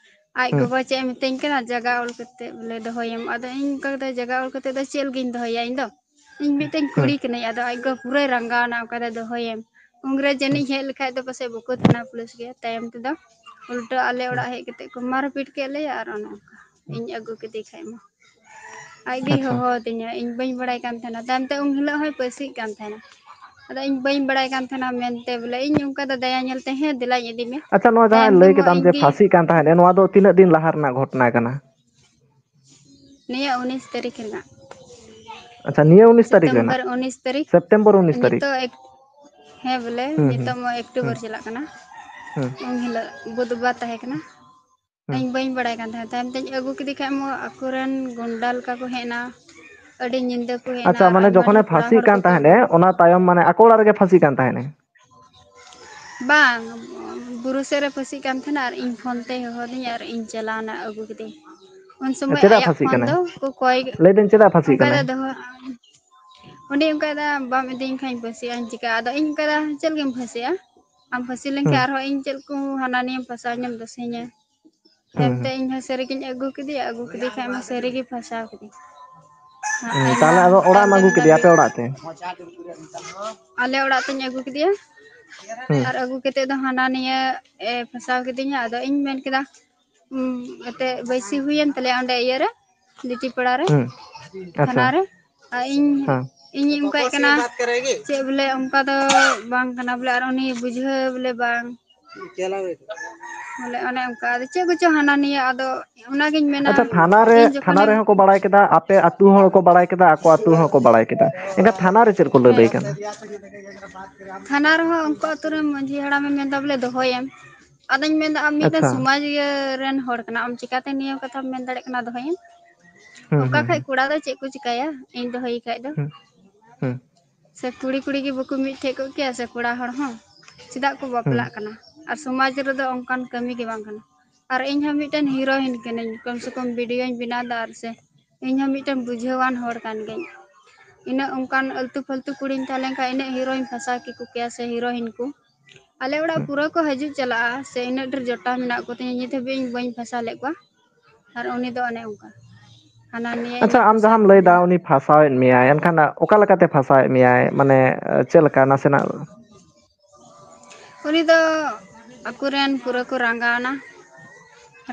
ᱟᱡ ᱦᱩᱸ᱾ ᱜᱚᱜᱚ ᱪᱮᱫ ᱮ ᱢᱤᱛᱟᱹᱧ ᱠᱟᱱᱟ, "ᱡᱟᱭᱜᱟ ᱚᱞ ᱠᱟᱛᱮ ᱵᱚᱞᱮ ᱫᱚᱦᱚᱭᱮᱢ?" ᱟᱫᱚ ᱤᱧ ᱚᱱᱠᱟ ᱠᱟᱛᱮ ᱡᱟᱭᱜᱟ ᱚᱞ ᱠᱟᱛᱮ ᱫᱚ ᱪᱮᱫ ᱞᱟᱹᱜᱤᱧ ᱫᱚᱦᱚᱭᱟ ᱤᱧ ᱫᱚ? ᱤᱧ ᱢᱤᱫᱴᱮᱱ ᱦᱩᱸ᱾ ᱠᱩᱲᱤ ᱠᱟᱹᱱᱟᱹᱧ, ᱟᱫᱚ ᱟᱡ ᱜᱚ ᱯᱩᱨᱟᱹᱭ ᱨᱟᱸᱜᱟᱣᱱᱟ, ᱚᱱᱠᱟᱭ ᱫᱚᱦᱚᱭᱮᱢ᱾ ᱩᱱᱨᱮ ᱦᱩᱸ᱾ ᱡᱟᱹᱱᱤᱡ ᱦᱮᱡ ᱞᱮᱠᱷᱟᱡ ᱫᱚ ᱯᱟᱥᱮᱡ ᱵᱟᱠᱚ ᱛᱷᱟᱱᱟ ᱯᱩᱞᱤᱥ ᱜᱮᱭᱟ᱾ ᱛᱟᱭᱚᱢ ᱛᱮᱫᱚ ᱩᱞᱴᱟᱹ ᱟᱞᱮ ᱦᱩᱸ᱾ ᱚᱲᱟᱜ ᱦᱮᱡ ᱠᱟᱛᱮ ᱠᱚ ᱢᱟᱨᱯᱤᱴ ᱠᱮᱫ ᱞᱮᱭᱟ ᱟᱨ ᱚᱱᱮ ᱚᱱᱠᱟ ᱦᱩᱸ᱾ ᱤᱧ ᱟᱹᱜᱩ ᱠᱮᱫᱮ ᱠᱷᱟᱡ ᱢᱟ᱾ ᱟᱡᱜᱮᱭ ᱟᱪᱪᱷᱟ᱾ ᱦᱚᱦᱚ ᱟᱹᱫᱤᱧᱟ, ᱤᱧ ᱵᱟᱹᱧ ᱵᱟᱲᱟᱭ ᱠᱟᱱ ᱛᱟᱦᱮᱱᱟ᱾ ᱛᱟᱭᱚᱢᱛᱮ ᱩᱱ ᱦᱤᱞᱳᱜ ᱦᱚᱸᱭ ᱯᱟᱹᱥᱤᱜ ᱠᱟᱱ ᱛᱟᱦᱮᱱᱟ᱾ ᱟᱫᱚ ᱤᱧ ᱵᱟᱹᱧ ᱵᱟᱲᱟᱭ ᱠᱟᱱ ᱛᱟᱦᱮᱱᱟ ᱢᱮᱱᱛᱮ ᱵᱚᱞᱮ, ᱤᱧ ᱚᱱᱠᱟ ᱫᱚ ᱫᱟᱭᱟ ᱧᱮᱞᱛᱮ, "ᱦᱮᱸ, ᱫᱮᱞᱟᱧ ᱤᱫᱤ ᱢᱮᱭᱟ᱾" ᱟᱪᱪᱷᱟ, ᱱᱚᱣᱟ ᱡᱟᱦᱟᱸ ᱛᱟᱭᱚᱢ ᱛᱮ ᱞᱟᱹᱭ ᱢᱟ ᱠᱮᱫᱟᱢ ᱤᱧ ᱡᱮ ᱜᱮ ᱯᱷᱟᱸᱥᱤᱜ ᱠᱟᱱ ᱛᱟᱦᱮᱸᱫ ᱮ, ᱱᱚᱣᱟ ᱫᱚ ᱛᱤᱱᱟᱹᱜ ᱫᱤᱱ ᱞᱟᱦᱟ ᱨᱮᱱᱟᱜ ᱜᱷᱚᱴᱚᱱᱟ ᱠᱟᱱᱟ? ᱱᱤᱭᱟᱹ ᱩᱱᱤᱥ ᱛᱟᱹᱨᱤᱠᱷ ᱨᱮᱱᱟᱜ᱾ ᱟᱪᱪᱷᱟ, ᱱᱤᱭᱟᱹ ᱩᱱᱤᱥ ᱛᱟᱹᱨᱤᱠᱷ ᱨᱮᱱᱟᱜ? ᱥᱮᱯᱴᱮᱢᱵᱚᱨ ᱩᱱᱤᱥ ᱛᱟᱹᱨᱤᱠᱷ? ᱥᱮᱯᱴᱮᱢᱵᱚᱨ ᱩᱱᱤᱥ ᱛᱟᱹᱨᱤᱠᱷ? ᱱᱤᱛᱚᱜ ᱮᱠ-, ᱦᱮᱸ, ᱵᱚᱞᱮ, ᱦᱩᱸ, ᱦᱩᱸ, ᱱᱤᱛᱚᱜ ᱢᱟ ᱚᱠᱴᱳᱵᱚᱨ ᱦᱩᱸ, ᱪᱟᱞᱟᱜ ᱠᱟᱱᱟ᱾ ᱦᱩᱸ, ᱩᱱ ᱦᱤᱞᱳᱜ ᱵᱩᱫᱷᱵᱟᱨ ᱛᱟᱦᱮᱸ ᱠᱟᱱᱟ᱾ ᱦᱩᱸ᱾ ᱤᱧ ᱵᱟᱹᱧ ᱵᱟᱲᱟᱭ ᱠᱟᱱ ᱛᱟᱦᱮᱸᱫ᱾ ᱛᱟᱭᱚᱢ ᱛᱮᱧ ᱟᱹᱜᱩ ᱠᱮᱫᱮ ᱠᱷᱟᱡ ᱢᱟ ᱟᱠᱚᱨᱮᱱ ᱜᱩᱱᱰᱟ ᱞᱮᱠᱟ ᱠᱚ ᱦᱮᱡ ᱮᱱᱟ᱾ ᱟᱹᱰᱤ ᱧᱤᱫᱟᱹ ᱠᱚ ᱦᱮᱡ ᱮᱱᱟ ᱟᱪᱪᱷᱟ, ᱟᱨ ᱢᱟᱱᱮ ᱟᱭᱢᱟ ᱡᱚᱠᱷᱚᱱᱮ ᱰᱷᱮᱨ ᱠᱚᱲᱟ ᱯᱷᱟᱸᱥᱤᱜ ᱦᱚᱲ ᱠᱟᱱ ᱠᱚᱠᱚ ᱛᱟᱦᱮᱸᱫ ᱮ, ᱚᱱᱟ ᱛᱟᱭᱚᱢ ᱢᱟᱱᱮ ᱟᱠᱚ ᱚᱲᱟᱜ ᱨᱮᱜᱮ ᱯᱷᱟᱸᱥᱤᱜ ᱠᱟᱱ ᱛᱟᱦᱮᱸᱫ ᱮ? ᱵᱟᱝ, ᱵᱩᱨᱩ ᱥᱮᱫ ᱨᱮ ᱯᱷᱟᱸᱥᱤᱜ ᱠᱟᱱ ᱛᱟᱦᱮᱱᱟ ᱟᱨ ᱤᱧ ᱯᱷᱳᱱ ᱛᱮᱭ ᱦᱚᱦᱚᱫᱤᱧᱟ ᱟᱨ ᱤᱧ ᱪᱟᱞᱟᱣᱱᱟ ᱟᱹᱜᱩ ᱠᱮᱫᱮ᱾ ᱩᱱ ᱥᱚᱢᱚᱭ ᱪᱮᱫᱟᱜ ᱟᱭᱟᱜ ᱯᱷᱟᱸᱥᱤᱜ ᱯᱷᱳᱱ ᱠᱟᱱᱟᱭ? ᱫᱚ ᱠᱚ ᱠᱚᱭ, ᱞᱟᱹᱭ ᱫᱟᱹᱧ ᱪᱮᱫᱟᱜ ᱯᱷᱟᱸᱥᱤᱜ ᱚᱱᱠᱟ ᱫᱚ ᱠᱟᱱᱟᱭ? ᱫᱚᱦᱚ, ᱩᱱᱤ ᱚᱱᱠᱟᱭᱫᱟ, "ᱵᱟᱢ ᱤᱫᱤᱧ ᱠᱷᱟᱱ ᱯᱷᱟᱸᱥᱤᱜ ᱟᱹᱧ ᱪᱤᱠᱟ?" ᱟᱫᱚ ᱤᱧ ᱚᱱᱠᱟᱭᱫᱟ, "ᱪᱮᱫ ᱞᱟᱹᱜᱤᱫ ᱯᱷᱟᱸᱥᱤᱜᱼᱟ? ᱟᱢ ᱯᱷᱟᱸᱥᱤ ᱦᱩᱸ, ᱞᱮᱱᱠᱷᱟᱱ ᱟᱨᱦᱚᱸ ᱤᱧ ᱪᱮᱫ ᱠᱚ ᱦᱟᱱᱟ ᱱᱤᱭᱟᱹᱢ ᱯᱷᱟᱸᱥᱟᱣ ᱤᱧᱟᱢ, ᱫᱳᱥᱮᱧᱟ?" ᱦᱩᱸ, ᱛᱟᱭᱚᱢ ᱛᱮ ᱦᱩᱸ, ᱤᱧ ᱦᱚᱸ ᱥᱟᱹᱨᱤ ᱜᱤᱧ ᱟᱹᱜᱩ ᱠᱮᱫᱮᱭᱟ, ᱟᱹᱜᱩ ᱠᱮᱫᱮ ᱠᱷᱟᱡ ᱢᱟ ᱥᱟᱹᱨᱤ ᱜᱮ ᱯᱷᱟᱸᱥᱟᱣ ᱠᱮᱫᱮᱭᱟ᱾ ᱦᱩᱸ, ᱟᱭᱢᱟ ᱛᱟᱦᱞᱮ ᱟᱫᱚ ᱚᱲᱟᱜ ᱮᱢ ᱟᱞᱮ ᱟᱹᱜᱩ ᱱᱚᱰᱮ ᱠᱮᱫᱮᱭᱟ, ᱟᱯᱮ ᱵᱤ-, ᱚᱲᱟᱜ ᱛᱮ? ᱟᱞᱮ ᱚᱲᱟᱜ ᱛᱤᱧ ᱟᱹᱜᱩ ᱠᱮᱫᱮᱭᱟ᱾ ᱦᱩᱸ, ᱟᱨ ᱟᱹᱜᱩ ᱠᱟᱛᱮᱫ ᱫᱚ ᱦᱟᱱᱟ ᱱᱤᱭᱟᱹ ᱮ ᱯᱷᱟᱸᱥᱟᱣ ᱠᱤᱫᱤᱧᱟ᱾ ᱟᱫᱚ ᱤᱧ ᱢᱮᱱ ᱠᱮᱫᱟ, ᱩᱸ, ᱮᱱᱛᱮᱫ ᱵᱟᱹᱭᱥᱤ ᱦᱩᱭᱮᱱ ᱛᱟᱞᱮᱭᱟ ᱚᱸᱰᱮ ᱤᱭᱟᱹ ᱨᱮ, ᱞᱤᱴᱤ ᱯᱟᱲᱟ ᱨᱮ, ᱦᱩᱸ, ᱟᱪᱪᱷᱟ, ᱛᱷᱟᱱᱟ ᱨᱮ᱾ ᱟᱨ ᱤᱧ, ᱦᱮᱸ, ᱤᱧᱤᱧ ᱚᱱᱠᱟᱭᱮᱫ ᱠᱟᱱᱟ, ᱪᱮᱫ ᱵᱚᱞᱮ ᱚᱱᱠᱟ ᱫᱚ ᱵᱟᱝ ᱠᱟᱱᱟ ᱵᱚᱞᱮ, ᱟᱨ ᱩᱱᱤ ᱵᱩᱡᱷᱟᱹᱣ ᱵᱚᱞᱮ ᱵᱟᱝ᱾ ᱵᱚᱞᱮ ᱚᱱᱮ ᱚᱱᱠᱟ, ᱟᱫᱚ ᱪᱮᱫ ᱠᱚᱪᱚ ᱦᱟᱱᱟ ᱱᱤᱭᱟᱹ, ᱟᱫᱚ ᱚᱱᱟᱜᱤᱧ ᱢᱮᱱᱟ, ᱟᱪᱪᱷᱟ, ᱛᱷᱟᱱᱟ ᱨᱮ, ᱤᱧ ᱛᱷᱟᱱᱟ ᱡᱚᱠᱷᱚᱱᱮ ᱨᱮᱦᱚᱸ ᱠᱚ ᱵᱟᱲᱟᱭ ᱠᱮᱫᱟ, ᱟᱯᱮ ᱟᱹᱛᱩ ᱦᱚᱸᱠᱚ ᱵᱟᱲᱟᱭ ᱠᱮᱫᱟ, ᱟᱠᱚ ᱟᱹᱛᱩ ᱦᱚᱸᱠᱚ ᱵᱟᱲᱟᱭ ᱠᱮᱫᱟ, ᱮᱱᱠᱷᱟᱱ ᱛᱷᱟᱱᱟ ᱨᱮ ᱪᱮᱫ ᱠᱚ ᱞᱟᱹᱞᱟᱹᱭ ᱦᱮᱸ᱾ ᱠᱟᱱᱟ? ᱛᱷᱟᱱᱟ ᱨᱮᱦᱚᱸ ᱩᱱᱠᱩ ᱟᱹᱛᱩ ᱨᱮᱱ ᱢᱟᱺᱡᱷᱤ ᱦᱟᱲᱟᱢᱮ ᱢᱮᱱᱫᱟ ᱵᱚᱞᱮ ᱫᱚᱦᱚᱭᱮᱢ᱾ ᱟᱫᱚᱧ ᱢᱮᱱᱫᱟ, ᱟᱢ ᱢᱤᱫᱴᱮᱱ ᱟᱪᱪᱷᱟ᱾ ᱥᱚᱢᱟᱡᱽ ᱤᱭᱟᱹ ᱨᱮᱱ ᱦᱚᱲ ᱠᱟᱱᱟᱢ, ᱟᱢ ᱪᱤᱠᱟᱛᱮ ᱱᱤᱭᱟᱹ ᱠᱟᱛᱷᱟᱢ ᱢᱮᱱ ᱫᱟᱲᱮᱭᱟᱜ ᱠᱟᱱᱟ ᱫᱚᱦᱚᱭᱮᱢ? ᱦᱩᱸ, ᱚᱱᱠᱟ ᱦᱩᱸ, ᱠᱷᱟᱡ ᱦᱩᱸ, ᱠᱚᱲᱟ ᱫᱚ ᱪᱮᱫ ᱠᱚ ᱪᱤᱠᱟᱹᱭᱟ, ᱤᱧ ᱫᱚᱦᱚᱭᱮ ᱠᱷᱟᱡ ᱫᱚ? ᱦᱩᱸ, ᱦᱩᱸ᱾ ᱥᱮ ᱠᱩᱲᱤ ᱠᱩᱲᱤ ᱜᱮ ᱵᱟᱠᱚ ᱢᱤᱫ ᱴᱷᱮᱡ ᱠᱚᱜ ᱠᱮᱭᱟ ᱥᱮ ᱠᱚᱲᱟ ᱦᱚᱲ ᱦᱚᱸ? ᱪᱮᱫᱟᱜ ᱠᱚ ᱦᱩᱸ, ᱵᱟᱯᱞᱟᱜ ᱠᱟᱱᱟ? ᱟᱨ ᱥᱚᱢᱟᱡᱽ ᱨᱮᱫᱚ ᱚᱱᱠᱟᱱ ᱠᱟᱹᱢᱤ ᱜᱮ ᱵᱟᱝ ᱠᱟᱱᱟ᱾ ᱟᱨ ᱤᱧ ᱦᱚᱸ ᱢᱤᱫᱴᱮᱱ ᱦᱤᱨᱳᱭᱤᱱ ᱠᱟᱹᱱᱟᱹᱧ, ᱠᱚᱢ ᱥᱮ ᱠᱚᱢ ᱵᱷᱤᱰᱤᱭᱳᱧ ᱵᱮᱱᱟᱣ ᱮᱫᱟ, ᱟᱨ ᱥᱮ ᱤᱧ ᱦᱚᱸ ᱢᱤᱫᱴᱮᱱ ᱵᱩᱡᱷᱟᱹᱣᱟᱱ ᱦᱚᱲ ᱠᱟᱱ ᱜᱤᱭᱟᱹᱧ᱾ ᱤᱱᱟᱹᱜ ᱚᱱᱠᱟᱱ ᱟᱹᱞᱛᱩ ᱯᱷᱟᱹᱞᱛᱩ ᱠᱩᱲᱤᱧ ᱛᱟᱦᱮᱸ ᱞᱮᱱ ᱠᱷᱟᱱ ᱤᱱᱟᱹᱜ ᱦᱤᱨᱳᱧ ᱯᱷᱟᱸᱥᱟᱣ ᱠᱮᱠᱚ ᱠᱮᱭᱟ ᱥᱮ ᱦᱤᱨᱳᱭᱤᱱ ᱠᱚ᱾ ᱟᱞᱮ ᱚᱲᱟᱜ ᱦᱩᱸ, ᱯᱩᱨᱟᱹ ᱠᱚ ᱦᱤᱡᱩᱜ ᱪᱟᱞᱟᱜᱼᱟ ᱥᱮ ᱤᱱᱟᱹᱜ ᱰᱷᱮᱨ ᱡᱚᱴᱟᱣ ᱢᱮᱱᱟᱜ ᱠᱚ ᱛᱤᱧᱟᱹ, ᱱᱤᱛ ᱦᱟᱹᱵᱤᱡ ᱤᱧ ᱵᱟᱹᱧ ᱯᱷᱟᱸᱥᱟ ᱞᱮᱫ ᱠᱚᱣᱟ᱾ ᱟᱨ ᱩᱱᱤ ᱫᱚ ᱚᱱᱮ ᱚᱱᱠᱟ ᱦᱟᱱᱟ ᱱᱤᱭᱟᱹ ᱟᱪᱪᱷᱟ, ᱤᱱᱟᱹᱜ ᱟᱢ ᱯᱷᱟᱸᱥᱟᱣ ᱡᱟᱦᱟᱸᱢ ᱠᱮᱫᱮᱭᱟ᱾ ᱞᱟᱹᱭᱫᱟ ᱩᱱᱤ ᱯᱷᱟᱸᱥᱟᱣᱮᱫ ᱢᱮᱭᱟᱭ, ᱮᱱᱠᱷᱟᱱ ᱚᱠᱟ ᱞᱮᱠᱟᱛᱮ ᱯᱷᱟᱸᱥᱟᱣᱮᱫ ᱢᱮᱭᱟᱭ? ᱢᱟᱱᱮ, ᱪᱮᱫ ᱞᱮᱠᱟ ᱱᱟᱥᱮᱱᱟᱜ? ᱩᱱᱤ ᱫᱚ ᱟᱠᱚᱨᱮᱱ ᱯᱩᱨᱟᱹ ᱠᱚ ᱨᱟᱸᱜᱟᱣᱱᱟ᱾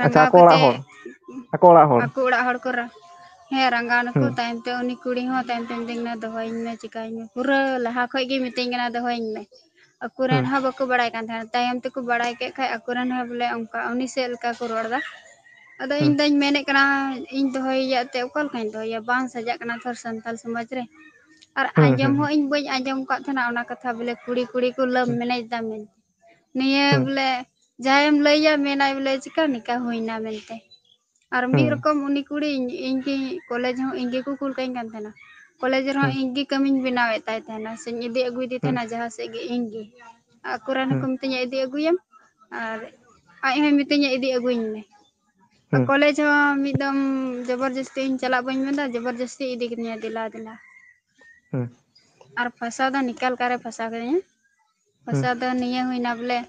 ᱟᱪᱪᱷᱟ, ᱨᱟᱸᱜᱟᱣ ᱟᱠᱚ ᱚᱲᱟᱜ ᱠᱟᱛᱮ ᱦᱚᱲ? ᱟᱠᱚ ᱚᱲᱟᱜ ᱦᱚᱲ? ᱟᱠᱚ ᱚᱲᱟᱜ ᱦᱚᱲ ᱠᱚ ᱨᱟ-, ᱦᱮᱸ, ᱨᱟᱸᱜᱟᱣ ᱱᱟᱠᱚ᱾ ᱦᱩᱸ᱾ ᱛᱟᱭᱚᱢ ᱛᱮ ᱩᱱᱤ ᱠᱩᱲᱤ ᱦᱚᱸ ᱛᱟᱭᱚᱢ ᱛᱮ ᱢᱤᱛᱟᱹᱧ ᱠᱟᱱᱟ, "ᱫᱚᱦᱚᱭᱤᱧ ᱢᱮ, ᱪᱤᱠᱟᱹᱧ ᱢᱮ?" ᱯᱩᱨᱟᱹ ᱞᱟᱦᱟ ᱠᱷᱚᱡ ᱜᱮ ᱢᱤᱛᱟᱹᱧ ᱠᱟᱱᱟ, "ᱫᱚᱦᱚᱭᱤᱧ ᱢᱮ᱾" ᱟᱠᱚ ᱨᱮᱱ ᱦᱩᱸ᱾ ᱦᱚᱸ ᱵᱟᱠᱚ ᱵᱟᱲᱟᱭ ᱠᱟᱱ ᱛᱟᱦᱮᱱᱟ᱾ ᱛᱟᱭᱚᱢ ᱛᱮᱠᱚ ᱵᱟᱲᱟᱭ ᱠᱮᱫ ᱠᱷᱟᱡ, ᱟᱠᱚ ᱨᱮᱱ ᱦᱚᱸ ᱵᱚᱞᱮ ᱚᱱᱠᱟ ᱩᱱᱤ ᱥᱮᱫ ᱞᱮᱠᱟ ᱠᱚ ᱨᱚᱲ ᱮᱫᱟ᱾ ᱟᱫᱚ ᱦᱩᱸ᱾ ᱤᱧ ᱫᱚᱧ ᱢᱮᱱᱮᱫ ᱠᱟᱱᱟ, ᱤᱧ ᱫᱚᱦᱚᱭᱮᱭᱟ ᱮᱱᱛᱮᱫ, ᱚᱠᱟ ᱞᱮᱠᱟᱧ ᱫᱚᱦᱚᱭᱮᱭᱟ? ᱵᱟᱝ ᱥᱟᱡᱟᱜ ᱠᱟᱱᱟ ᱛᱷᱚᱨ ᱥᱟᱱᱛᱟᱞ ᱥᱚᱢᱟᱡᱽ ᱨᱮ᱾ ᱟᱨ ᱦᱩᱸ, ᱦᱩᱸ, ᱟᱸᱡᱚᱢ ᱦᱚᱸ ᱦᱩᱸ᱾ ᱤᱧ ᱵᱟᱹᱧ ᱟᱸᱡᱚᱢ ᱟᱠᱟᱫ ᱛᱟᱦᱮᱱᱟ ᱚᱱᱟ ᱠᱟᱛᱷᱟ, ᱵᱚᱞᱮ ᱠᱩᱲᱤ ᱠᱩᱲᱤ ᱠᱚ love ᱦᱩᱸ᱾ marriage ᱮᱫᱟ ᱢᱮᱱᱛᱮ᱾ ᱱᱤᱭᱟᱹ ᱦᱩᱸ᱾ ᱵᱚᱞᱮ ᱡᱟᱦᱟᱸᱭᱮᱢ ᱞᱟᱹᱭᱟ, ᱢᱮᱱᱟᱭ ᱵᱚᱞᱮ, "ᱪᱤᱠᱟ ᱱᱤᱠᱟ ᱦᱩᱭᱱᱟ?" ᱢᱮᱱᱛᱮ᱾ ᱟᱨ ᱢᱤᱫ ᱦᱩᱸ᱾ ᱨᱚᱠᱚᱢ ᱩᱱᱤ ᱠᱩᱲᱤ, ᱤᱧ, ᱤᱧ ᱜᱮ ᱠᱚᱞᱮᱡᱽ ᱦᱚᱸ ᱤᱧ ᱜᱮᱠᱚ ᱠᱩᱞ ᱠᱟᱹᱧ ᱠᱟᱱ ᱛᱟᱦᱮᱱᱟ᱾ ᱠᱚᱞᱮᱡᱽ ᱨᱮᱦᱚᱸ ᱦᱩᱸ᱾ ᱤᱧ ᱜᱮ ᱠᱟᱹᱢᱤᱧ ᱵᱮᱱᱟᱣᱮᱫ ᱛᱟᱭ ᱛᱟᱦᱮᱱᱟ, ᱥᱮᱧ ᱤᱫᱤ ᱟᱹᱜᱩᱭᱮᱫᱮ ᱦᱩᱸ᱾ ᱛᱟᱦᱮᱱᱟ ᱡᱟᱦᱟᱸ ᱥᱮᱫ ᱜᱮ ᱤᱧ ᱜᱮ᱾ ᱟᱠᱚ ᱨᱮᱱ ᱦᱚᱸᱠᱚ ᱦᱩᱸ᱾ ᱢᱤᱛᱟᱹᱧᱟ, "ᱤᱫᱤ ᱟᱹᱜᱩᱭᱮᱢ", ᱟᱨ ᱟᱡ ᱦᱚᱸᱭ ᱢᱤᱛᱟᱹᱧᱟ, "ᱤᱫᱤ ᱟᱹᱜᱩᱭᱤᱧ ᱢᱮ᱾" ᱟᱨ ᱦᱩᱸ᱾ ᱠᱚᱞᱮᱡᱽ ᱦᱚᱸ ᱢᱤᱫ ᱫᱚᱢ ᱡᱚᱵᱚᱨᱡᱚᱥᱛᱤ ᱤᱧ ᱪᱟᱞᱟᱜ ᱵᱟᱹᱧ ᱢᱮᱱᱫᱟ, ᱡᱚᱵᱚᱨᱡᱚᱥᱛᱤ ᱤᱫᱤ ᱠᱤᱫᱤᱧᱟ, ᱫᱮᱞᱟ ᱫᱮᱞᱟ᱾ ᱦᱩᱸ᱾ ᱟᱨ ᱯᱷᱟᱸᱥᱟᱣ ᱫᱚ ᱱᱤᱠᱟ ᱞᱮᱠᱟᱨᱮ ᱯᱷᱟᱸᱥᱟᱣ ᱠᱤᱫᱤᱧᱟ᱾ ᱦᱩᱸ᱾ ᱯᱷᱟᱸᱥᱟᱣ ᱫᱚ ᱱᱤᱭᱟᱹ ᱦᱩᱭᱱᱟ ᱵᱚᱞᱮ,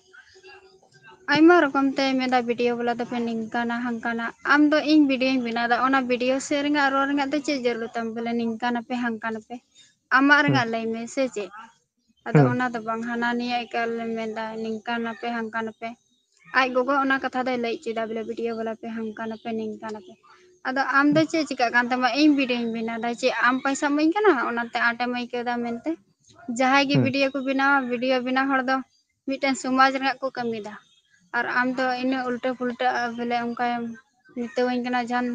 ᱟᱭᱢᱟ ᱨᱚᱠᱚᱢ ᱛᱮ ᱢᱮᱱᱫᱟ, "ᱵᱷᱤᱰᱤᱭᱳ ᱵᱟᱞᱟ ᱫᱚᱯᱮ ᱱᱤᱝᱠᱟᱱᱟ ᱦᱟᱝᱠᱟᱱᱟ, ᱟᱢ ᱫᱚ ᱤᱧ ᱵᱷᱤᱰᱤᱭᱳᱧ ᱵᱮᱱᱟᱣ ᱮᱫᱟ, ᱚᱱᱟ ᱵᱷᱤᱰᱤᱭᱳ ᱥᱮᱫ ᱨᱮᱱᱟᱜ ᱨᱚᱲ ᱨᱮᱱᱟᱜ ᱫᱚ ᱪᱮᱫ ᱡᱟᱹᱨᱩᱲ ᱛᱟᱢ? ᱵᱚᱞᱮ ᱱᱤᱝᱠᱟᱱᱟᱯᱮ ᱦᱟᱝᱠᱟᱱᱟᱯᱮ, ᱟᱢᱟᱜ ᱦᱩᱸ᱾ ᱨᱮᱱᱟᱜ ᱞᱟᱹᱭ ᱢᱮ ᱥᱮ ᱪᱮᱫ?" ᱟᱫᱚ ᱦᱩᱸ᱾ ᱚᱱᱟ ᱫᱚ ᱵᱟᱝ, ᱦᱟᱱᱟ ᱱᱤᱭᱟᱹ ᱮᱠᱟᱞ ᱢᱮᱱᱫᱟ, "ᱱᱤᱝᱠᱟᱱᱟᱯᱮ ᱦᱟᱝᱠᱟᱱᱟᱯᱮ᱾" ᱟᱡ ᱜᱚᱜᱚ ᱚᱱᱟ ᱠᱟᱛᱷᱟ ᱫᱚᱭ ᱞᱟᱹᱭ ᱦᱚᱪᱚᱭᱮᱫᱟ, ᱵᱚᱞᱮ, "ᱵᱷᱤᱰᱤᱭᱳ ᱵᱟᱞᱟ ᱯᱮ ᱦᱟᱝᱠᱟᱱᱟᱯᱮ ᱱᱤᱝᱠᱟᱱᱟᱯᱮ᱾" ᱟᱫᱚ ᱟᱢ ᱫᱚ ᱪᱮᱫ ᱪᱤᱠᱟᱹᱜ ᱠᱟᱱ ᱛᱟᱢᱟ? ᱤᱧ ᱵᱷᱤᱰᱤᱭᱳᱧ ᱵᱮᱱᱟᱣ ᱮᱫᱟ, ᱪᱮᱫ ᱟᱢ ᱯᱚᱭᱥᱟᱢ ᱤᱢᱟᱹᱧ ᱠᱟᱱᱟ? ᱚᱱᱟᱛᱮ ᱟᱸᱴᱮᱢ ᱟᱹᱭᱠᱟᱹᱣ ᱮᱫᱟ ᱢᱮᱱᱛᱮ᱾ ᱡᱟᱦᱟᱸᱭ ᱜᱮ ᱦᱩᱸ᱾ ᱵᱷᱤᱰᱤᱭᱳ ᱠᱚ ᱵᱮᱱᱟᱣᱟ, ᱵᱷᱤᱰᱤᱭᱳ ᱵᱮᱱᱟᱣ ᱦᱚᱲ ᱫᱚ ᱢᱤᱫᱴᱮᱱ ᱥᱚᱢᱟᱡᱽ ᱨᱮᱱᱟᱜ ᱠᱚ ᱠᱟᱹᱢᱤᱭᱮᱫᱟ, ᱟᱨ ᱟᱢ ᱫᱚ ᱤᱱᱟᱹᱜ ᱩᱞᱴᱟᱹ ᱯᱩᱞᱴᱟᱹ ᱵᱚᱞᱮ ᱚᱱᱠᱟᱭ ᱢᱮᱛᱟᱹᱣᱟᱹᱧ ᱠᱟᱱᱟ, ᱡᱟᱦᱟᱱ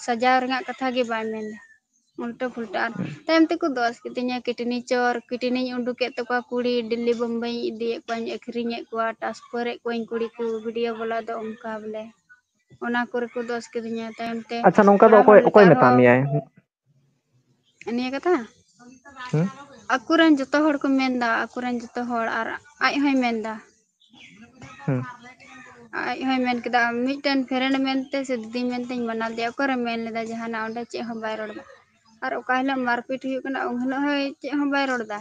ᱥᱟᱡᱟᱣ ᱨᱮᱱᱟᱜ ᱠᱟᱛᱷᱟ ᱜᱮ ᱵᱟᱭ ᱢᱮᱱᱫᱟ᱾ ᱩᱞᱴᱟᱹ ᱯᱩᱞᱴᱟᱹ᱾ ᱟᱨ ᱦᱩᱸ᱾ ᱛᱟᱭᱚᱢ ᱛᱮᱠᱚ ᱫᱚᱥ ᱠᱤᱫᱤᱧᱟ, ᱠᱤᱰᱱᱤ ᱪᱚᱨ, ᱠᱤᱰᱱᱤᱧ ᱩᱰᱩᱠᱮᱫ ᱛᱟᱠᱚᱣᱟ ᱠᱩᱲᱤ, ᱫᱤᱞᱞᱤ ᱵᱳᱢᱵᱟᱭ ᱤᱫᱤᱭᱮᱫ ᱠᱚᱣᱟᱧ, ᱟᱹᱠᱷᱨᱤᱧᱮᱫ ᱠᱚᱣᱟ, transfer ᱮᱫ ᱠᱚᱣᱟᱧ ᱠᱩᱲᱤ ᱠᱚ, ᱵᱷᱤᱰᱤᱭᱳ ᱵᱟᱞᱟ ᱫᱚ ᱚᱱᱠᱟ ᱵᱚᱞᱮ᱾ ᱚᱱᱟ ᱠᱚᱨᱮ ᱠᱚ ᱫᱚᱥ ᱠᱤᱫᱤᱧᱟ᱾ ᱛᱟᱭᱚᱢ ᱛᱮ ᱟᱪᱪᱷᱟ, ᱱᱚᱝᱠᱟ ᱫᱚ ᱚᱲᱟᱜ ᱦᱚᱲ ᱚᱠᱚᱭ, ᱞᱮᱠᱟ ᱚᱠᱚᱭ ᱢᱮᱛᱟᱜ ᱟᱨᱦᱚᱸ ᱢᱮᱭᱟᱭ? ᱱᱤᱭᱟᱹ ᱠᱟᱛᱷᱟ ᱦᱩᱸ? ᱟᱠᱚᱨᱮᱱ ᱡᱚᱛᱚ ᱦᱚᱲ ᱠᱚ ᱢᱮᱱᱫᱟ, ᱟᱠᱚᱨᱮᱱ ᱡᱚᱛᱚ ᱦᱚᱲ, ᱟᱨ ᱟᱡ ᱦᱚᱸᱭ ᱢᱮᱱᱫᱟ᱾ ᱦᱩᱸ᱾ ᱟᱡ ᱦᱚᱸᱭ ᱢᱮᱱ ᱠᱮᱫᱟ, "ᱢᱤᱫᱴᱮᱱ friend ᱢᱮᱱᱛᱮ ᱥᱮ ᱫᱤᱫᱤ ᱢᱮᱱᱛᱮᱧ ᱢᱟᱱᱟᱣ ᱞᱮᱫᱮᱭᱟ, ᱚᱠᱚᱭᱨᱮ ᱢᱮᱱ ᱞᱮᱫᱟ ᱡᱟᱦᱟᱱᱟᱜ?" ᱚᱸᱰᱮ ᱪᱮᱫ ᱦᱚᱸ ᱵᱟᱭ ᱨᱚᱲ ᱮᱫᱟ᱾ ᱟᱨ ᱚᱠᱟ ᱦᱤᱞᱳᱜ ᱢᱟᱨᱯᱤᱴ ᱦᱩᱭᱩᱜ ᱠᱟᱱᱟ, ᱩᱱ ᱦᱤᱞᱳᱜ ᱦᱚᱸ ᱪᱮᱫ ᱦᱚᱸ ᱵᱟᱭ ᱨᱚᱲ ᱮᱫᱟ᱾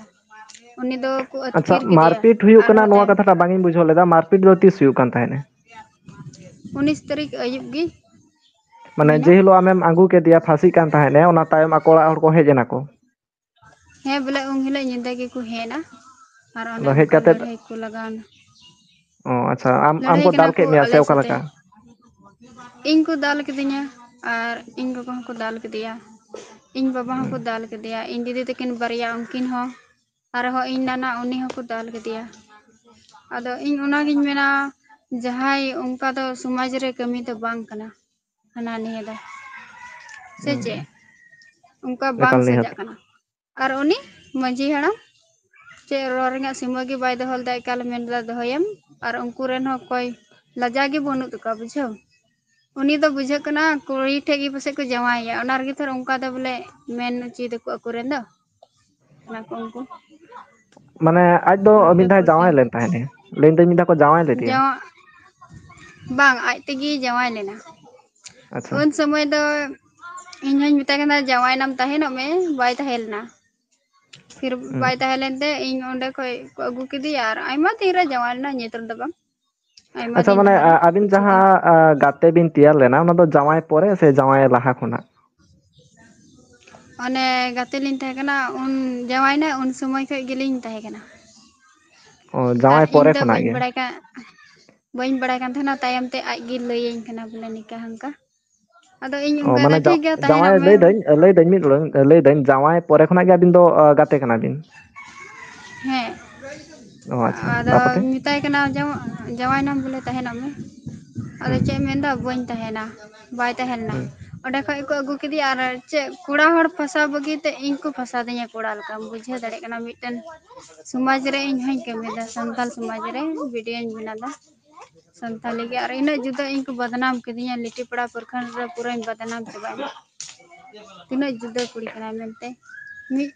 ᱩᱱᱤ ᱫᱚ ᱠᱚ ᱟᱪᱪᱷᱟ, ᱟᱹᱛᱠᱤᱨ ᱠᱮᱫᱮᱭᱟ᱾ ᱢᱟᱨᱯᱤᱴ ᱦᱩᱭᱩᱜ ᱠᱟᱱᱟ, ᱟᱨᱦᱚᱸ ᱱᱚᱣᱟ ᱛᱟᱭᱚᱢ ᱠᱟᱛᱷᱟᱴᱟᱜ ᱵᱟᱝ ᱤᱧ ᱵᱩᱡᱷᱟᱹᱣ ᱞᱮᱫᱟ᱾ ᱢᱟᱨᱯᱤᱴ ᱫᱚ ᱛᱤᱥ ᱦᱩᱭᱩᱜ ᱠᱟᱱ ᱛᱟᱦᱮᱸᱫ? ᱩᱱᱤᱥ ᱛᱟᱹᱨᱤᱠᱷ ᱟᱹᱭᱩᱵ ᱜᱮ ᱢᱟᱱᱮ, ᱦᱩᱭᱱᱟ᱾ ᱡᱮ ᱦᱤᱞᱳᱜ ᱟᱢᱮᱢ ᱟᱹᱜᱩ ᱠᱮᱫᱮᱭᱟ ᱯᱷᱟᱸᱥᱤᱜ ᱠᱟᱱ ᱛᱟᱦᱮᱸᱫ ᱮ, ᱚᱱᱟ ᱛᱟᱭᱚᱢ ᱟᱠᱚ ᱚᱲᱟᱜ ᱦᱚᱲ ᱠᱚ ᱦᱮᱡ ᱮᱱᱟ ᱠᱚ? ᱦᱮᱸ, ᱵᱚᱞᱮ ᱩᱱ ᱦᱤᱞᱳᱜ ᱧᱤᱫᱟᱹ ᱜᱮᱠᱚ ᱦᱮᱡ ᱮᱱᱟ᱾ ᱟᱨ ᱚᱱᱮ ᱟᱫᱚ ᱦᱮᱡ ᱚᱱᱠᱟ ᱠᱟᱛᱮᱫ ᱞᱟᱹᱲᱦᱟᱹᱭ ᱠᱚ ᱞᱟᱜᱟᱣ ᱮᱱᱟ᱾ ᱚ, ᱟᱪᱪᱷᱟ, ᱟᱢ, ᱟᱢ ᱞᱟᱹᱲᱦᱟᱹᱭ ᱠᱚ ᱠᱟᱱᱟ ᱫᱟᱞ ᱠᱮᱫ ᱢᱮᱭᱟ ᱥᱮ ᱟᱞᱮ ᱚᱠᱟ ᱥᱟᱛᱮ᱾ ᱞᱮᱠᱟ? ᱤᱧ ᱠᱚ ᱫᱟᱞ ᱠᱤᱫᱤᱧᱟ᱾ ᱟᱨ ᱤᱧ ᱜᱚᱜᱚ ᱦᱚᱸᱠᱚ ᱫᱟᱞ ᱠᱮᱫᱮᱭᱟ, ᱤᱧ ᱵᱟᱵᱟ ᱦᱚᱸᱠᱚ ᱫᱟᱞ ᱠᱮᱫᱮᱭᱟ, ᱤᱧ ᱫᱤᱫᱤ ᱛᱟᱹᱠᱤᱱ ᱵᱟᱨᱭᱟ, ᱩᱱᱠᱤᱱ ᱦᱚᱸ, ᱟᱨᱦᱚᱸ ᱤᱧ ᱱᱟᱱᱟ, ᱩᱱᱤ ᱦᱚᱸᱠᱚ ᱫᱟᱞ ᱠᱮᱫᱮᱭᱟ᱾ ᱟᱫᱚ ᱤᱧ ᱚᱱᱟᱜᱤᱧ ᱢᱮᱱᱟ, ᱡᱟᱦᱟᱸᱭ ᱚᱱᱠᱟ ᱫᱚ ᱥᱚᱢᱟᱡᱽ ᱨᱮ ᱠᱟᱹᱢᱤ ᱫᱚ ᱵᱟᱝ ᱠᱟᱱᱟ, ᱦᱟᱱᱟ ᱱᱤᱭᱟᱹ ᱫᱚ, ᱥᱮ ᱪᱮᱫ? ᱚᱱᱠᱟ ᱵᱟᱝ ᱮᱠᱟᱞ ᱱᱤᱦᱟᱹᱛ᱾ ᱥᱟᱡᱟᱜ ᱠᱟᱱᱟ᱾ ᱟᱨ ᱩᱱᱤ ᱢᱟᱺᱡᱷᱤ ᱦᱟᱲᱟᱢ ᱪᱮᱫ ᱨᱚᱲ ᱨᱮᱱᱟᱜ ᱥᱤᱢᱟᱹ ᱜᱮ ᱵᱟᱭ ᱫᱚᱦᱚ ᱞᱮᱫᱟ, ᱮᱠᱟᱞᱮ ᱢᱮᱱ ᱞᱮᱫᱟ ᱫᱚᱦᱚᱭᱟᱢ, ᱟᱨ ᱩᱱᱠᱩ ᱨᱮᱱ ᱦᱚᱸ ᱚᱠᱚᱭ ᱞᱟᱡᱟ ᱜᱮ ᱵᱟᱹᱱᱩᱜ ᱛᱟᱠᱚᱣᱟ, ᱵᱩᱡᱷᱟᱹᱣ᱾ ᱩᱱᱤ ᱫᱚ ᱵᱩᱡᱷᱟᱹᱜ ᱠᱟᱱᱟ ᱠᱩᱲᱤ ᱴᱷᱮᱡ ᱜᱮ ᱯᱟᱥᱮᱡ ᱠᱚ ᱡᱟᱶᱟᱭᱮᱭᱟ, ᱚᱱᱟ ᱨᱮᱜᱮ ᱛᱷᱚᱨ ᱚᱱᱠᱟ ᱫᱚ ᱵᱚᱞᱮ ᱢᱮᱱ ᱦᱚᱪᱚᱭ ᱫᱟᱠᱚ ᱟᱠᱚ ᱨᱮᱱ ᱫᱚ᱾ ᱚᱱᱟ ᱠᱚ ᱩᱱᱠᱩ ᱢᱟᱱᱮ ᱟᱡ ᱫᱚ ᱢᱤᱫ ᱤᱱᱠᱟᱹ ᱫᱷᱟᱣ ᱠᱚ ᱡᱟᱶᱟᱭ ᱠᱟᱹᱢᱤ᱾ ᱞᱮᱱ ᱛᱟᱦᱮᱸᱱᱮ, ᱞᱟᱹᱭ ᱫᱟᱹᱧ ᱢᱤᱫ ᱫᱷᱟᱣ ᱠᱚ ᱡᱟᱶᱟᱭ ᱞᱮᱫᱮᱭᱟ᱾ ᱡᱟᱶᱟ-, ᱵᱟᱝ, ᱟᱡ ᱛᱮᱜᱮ ᱡᱟᱶᱟᱭ ᱞᱮᱱᱟ᱾ ᱟᱪᱪᱷᱟ᱾ ᱩᱱ ᱥᱚᱢᱚᱭ ᱫᱚ ᱤᱧ ᱦᱚᱧ ᱢᱮᱛᱟᱭ ᱠᱟᱱᱟ, "ᱡᱟᱶᱟᱭ ᱱᱟᱢ, ᱛᱟᱦᱮᱱᱚᱜ ᱢᱮ", ᱵᱟᱭ ᱛᱟᱦᱮᱸ ᱞᱮᱱᱟ᱾ ᱯᱷᱤᱨ ᱦᱩᱸ᱾ ᱵᱟᱭ ᱛᱟᱦᱮᱸ ᱞᱮᱱᱛᱮ ᱤᱧ ᱚᱸᱰᱮ ᱠᱷᱚᱡ ᱠᱚ ᱟᱹᱜᱩ ᱠᱮᱫᱮᱭᱟ, ᱟᱨ ᱟᱭᱢᱟ ᱫᱤᱱ ᱨᱮ ᱡᱟᱶᱟᱭ ᱞᱮᱱᱟ, ᱱᱤᱛ ᱨᱮᱫᱚ ᱵᱟᱝ, ᱟᱭᱢᱟ ᱟᱪᱪᱷᱟ, ᱫᱤᱱ ᱢᱟᱱᱮ ᱞᱟᱦᱟᱨᱮ ᱟ-, ᱟᱹᱵᱤᱱ ᱠᱤᱪᱷᱩ ᱫᱤᱱ᱾ ᱡᱟᱦᱟᱸ, ᱟ, ᱜᱟᱛᱮ ᱵᱤᱱ ᱛᱮᱭᱟᱨ ᱞᱮᱱᱟ, ᱚᱱᱟ ᱫᱚ ᱡᱟᱶᱟᱭ ᱯᱚᱨᱮ ᱥᱮ ᱡᱟᱶᱟᱭ ᱞᱟᱦᱟ ᱠᱷᱚᱱᱟᱜ? ᱚᱱᱮ ᱜᱟᱛᱮ ᱞᱤᱧ ᱛᱟᱦᱮᱸ ᱠᱟᱱᱟ, ᱩᱱ ᱡᱟᱶᱟᱭᱱᱟᱭ, ᱩᱱ ᱥᱚᱢᱚᱭ ᱠᱷᱚᱡ ᱜᱮᱞᱤᱧ ᱛᱟᱦᱮᱸ ᱠᱟᱱᱟ᱾ ᱚ, ᱟᱨ ᱡᱟᱶᱟᱭ ᱤᱧ ᱯᱚᱨᱮ ᱫᱚ ᱠᱷᱚᱱᱟᱜ ᱵᱟᱹᱧ ᱜᱮ? ᱵᱟᱲᱟᱭ ᱠᱟᱱ, ᱵᱟᱹᱧ ᱵᱟᱲᱟᱭ ᱠᱟᱱ ᱛᱟᱦᱮᱱᱟ, ᱛᱟᱭᱚᱢ ᱛᱮ ᱟᱡ ᱜᱮ ᱞᱟᱹᱭᱟᱹᱧ ᱠᱟᱱᱟ ᱵᱚᱞᱮ ᱱᱤᱝᱠᱟ ᱦᱟᱱᱠᱟ᱾ ᱟᱫᱚ ᱤᱧ ᱚ, ᱚᱱᱠᱟᱭ ᱢᱟᱱᱮ ᱫᱟ, ᱡᱟ-, "ᱴᱷᱤᱠ ᱜᱮᱭᱟ, ᱡᱟᱶᱟᱭ, ᱛᱟᱦᱮᱱᱚᱜ ᱢᱮ᱾" ᱞᱟᱹᱭᱫᱟᱹᱧ, ᱞᱟᱹᱭᱫᱟᱹᱧ ᱢᱤᱫ ᱞᱟᱹᱭᱫᱟᱹᱧ, ᱡᱟᱶᱟᱭ ᱯᱚᱨᱮ ᱠᱷᱚᱱᱟᱜ ᱜᱮ ᱟᱹᱵᱤᱱ ᱫᱚ, ᱟ, ᱜᱟᱛᱮ ᱠᱟᱱᱟ ᱵᱤᱱ? ᱦᱮᱸ᱾ ᱚ, ᱟᱪᱪᱷᱟ, ᱟᱫᱚ ᱛᱟᱯᱚᱨᱮ? ᱢᱮᱛᱟᱭ ᱠᱟᱱᱟ, "ᱡᱟᱶ-, ᱡᱟᱶᱟᱭ ᱱᱟᱢ ᱵᱚᱞᱮ, ᱛᱟᱦᱮᱱᱚᱜ ᱢᱮ᱾" ᱟᱫᱚ ᱦᱩᱸ, ᱪᱮᱫ ᱮ ᱢᱮᱱᱫᱟ, "ᱵᱟᱹᱧ ᱛᱟᱦᱮᱱᱟ", ᱵᱟᱭ ᱛᱟᱦᱮᱸ ᱞᱮᱱᱟ᱾ ᱦᱩᱸ, ᱚᱸᱰᱮ ᱠᱷᱚᱡ ᱠᱚ ᱟᱹᱜᱩ ᱠᱮᱫᱮᱭᱟ, ᱟᱨ ᱪᱮᱫ ᱠᱚᱲᱟ ᱦᱚᱲ ᱯᱷᱟᱥᱟᱣ ᱵᱟᱹᱜᱤ ᱛᱮ ᱤᱧ ᱠᱚ ᱯᱷᱟᱥᱟᱣ ᱫᱤᱧᱟ ᱠᱚᱲᱟ ᱞᱮᱠᱟ᱾ ᱵᱩᱡᱷᱟᱹᱣ ᱫᱟᱲᱮᱭᱟᱜ ᱠᱟᱱᱟ, ᱢᱤᱫᱴᱮᱱ ᱥᱚᱢᱟᱡᱽ ᱨᱮ ᱤᱧ ᱦᱚᱧ ᱠᱟᱹᱢᱤᱭᱮᱫᱟ, ᱥᱟᱱᱛᱟᱞ ᱥᱚᱢᱟᱡᱽ ᱨᱮ ᱵᱷᱤᱰᱤᱭᱳᱧ ᱵᱮᱱᱟᱣᱫᱟ ᱥᱟᱱᱛᱟᱞᱤ ᱜᱮ, ᱟᱨ ᱤᱱᱟᱹᱜ ᱡᱩᱫᱟᱹ ᱤᱧ ᱠᱚ ᱵᱟᱫᱱᱟᱢ ᱠᱤᱫᱤᱧᱟ, ᱞᱤᱴᱤ ᱯᱟᱲᱟ ᱯᱨᱚᱠᱷᱚᱸᱰ ᱨᱮ ᱯᱩᱨᱟᱹᱧ ᱵᱟᱫᱱᱟᱢ ᱪᱟᱵᱟᱭᱮᱱᱟ᱾ ᱛᱤᱱᱟᱹᱜ ᱡᱩᱫᱟᱹ ᱠᱩᱲᱤ ᱠᱟᱱᱟᱭ ᱢᱮᱱᱛᱮ, ᱢᱤᱫ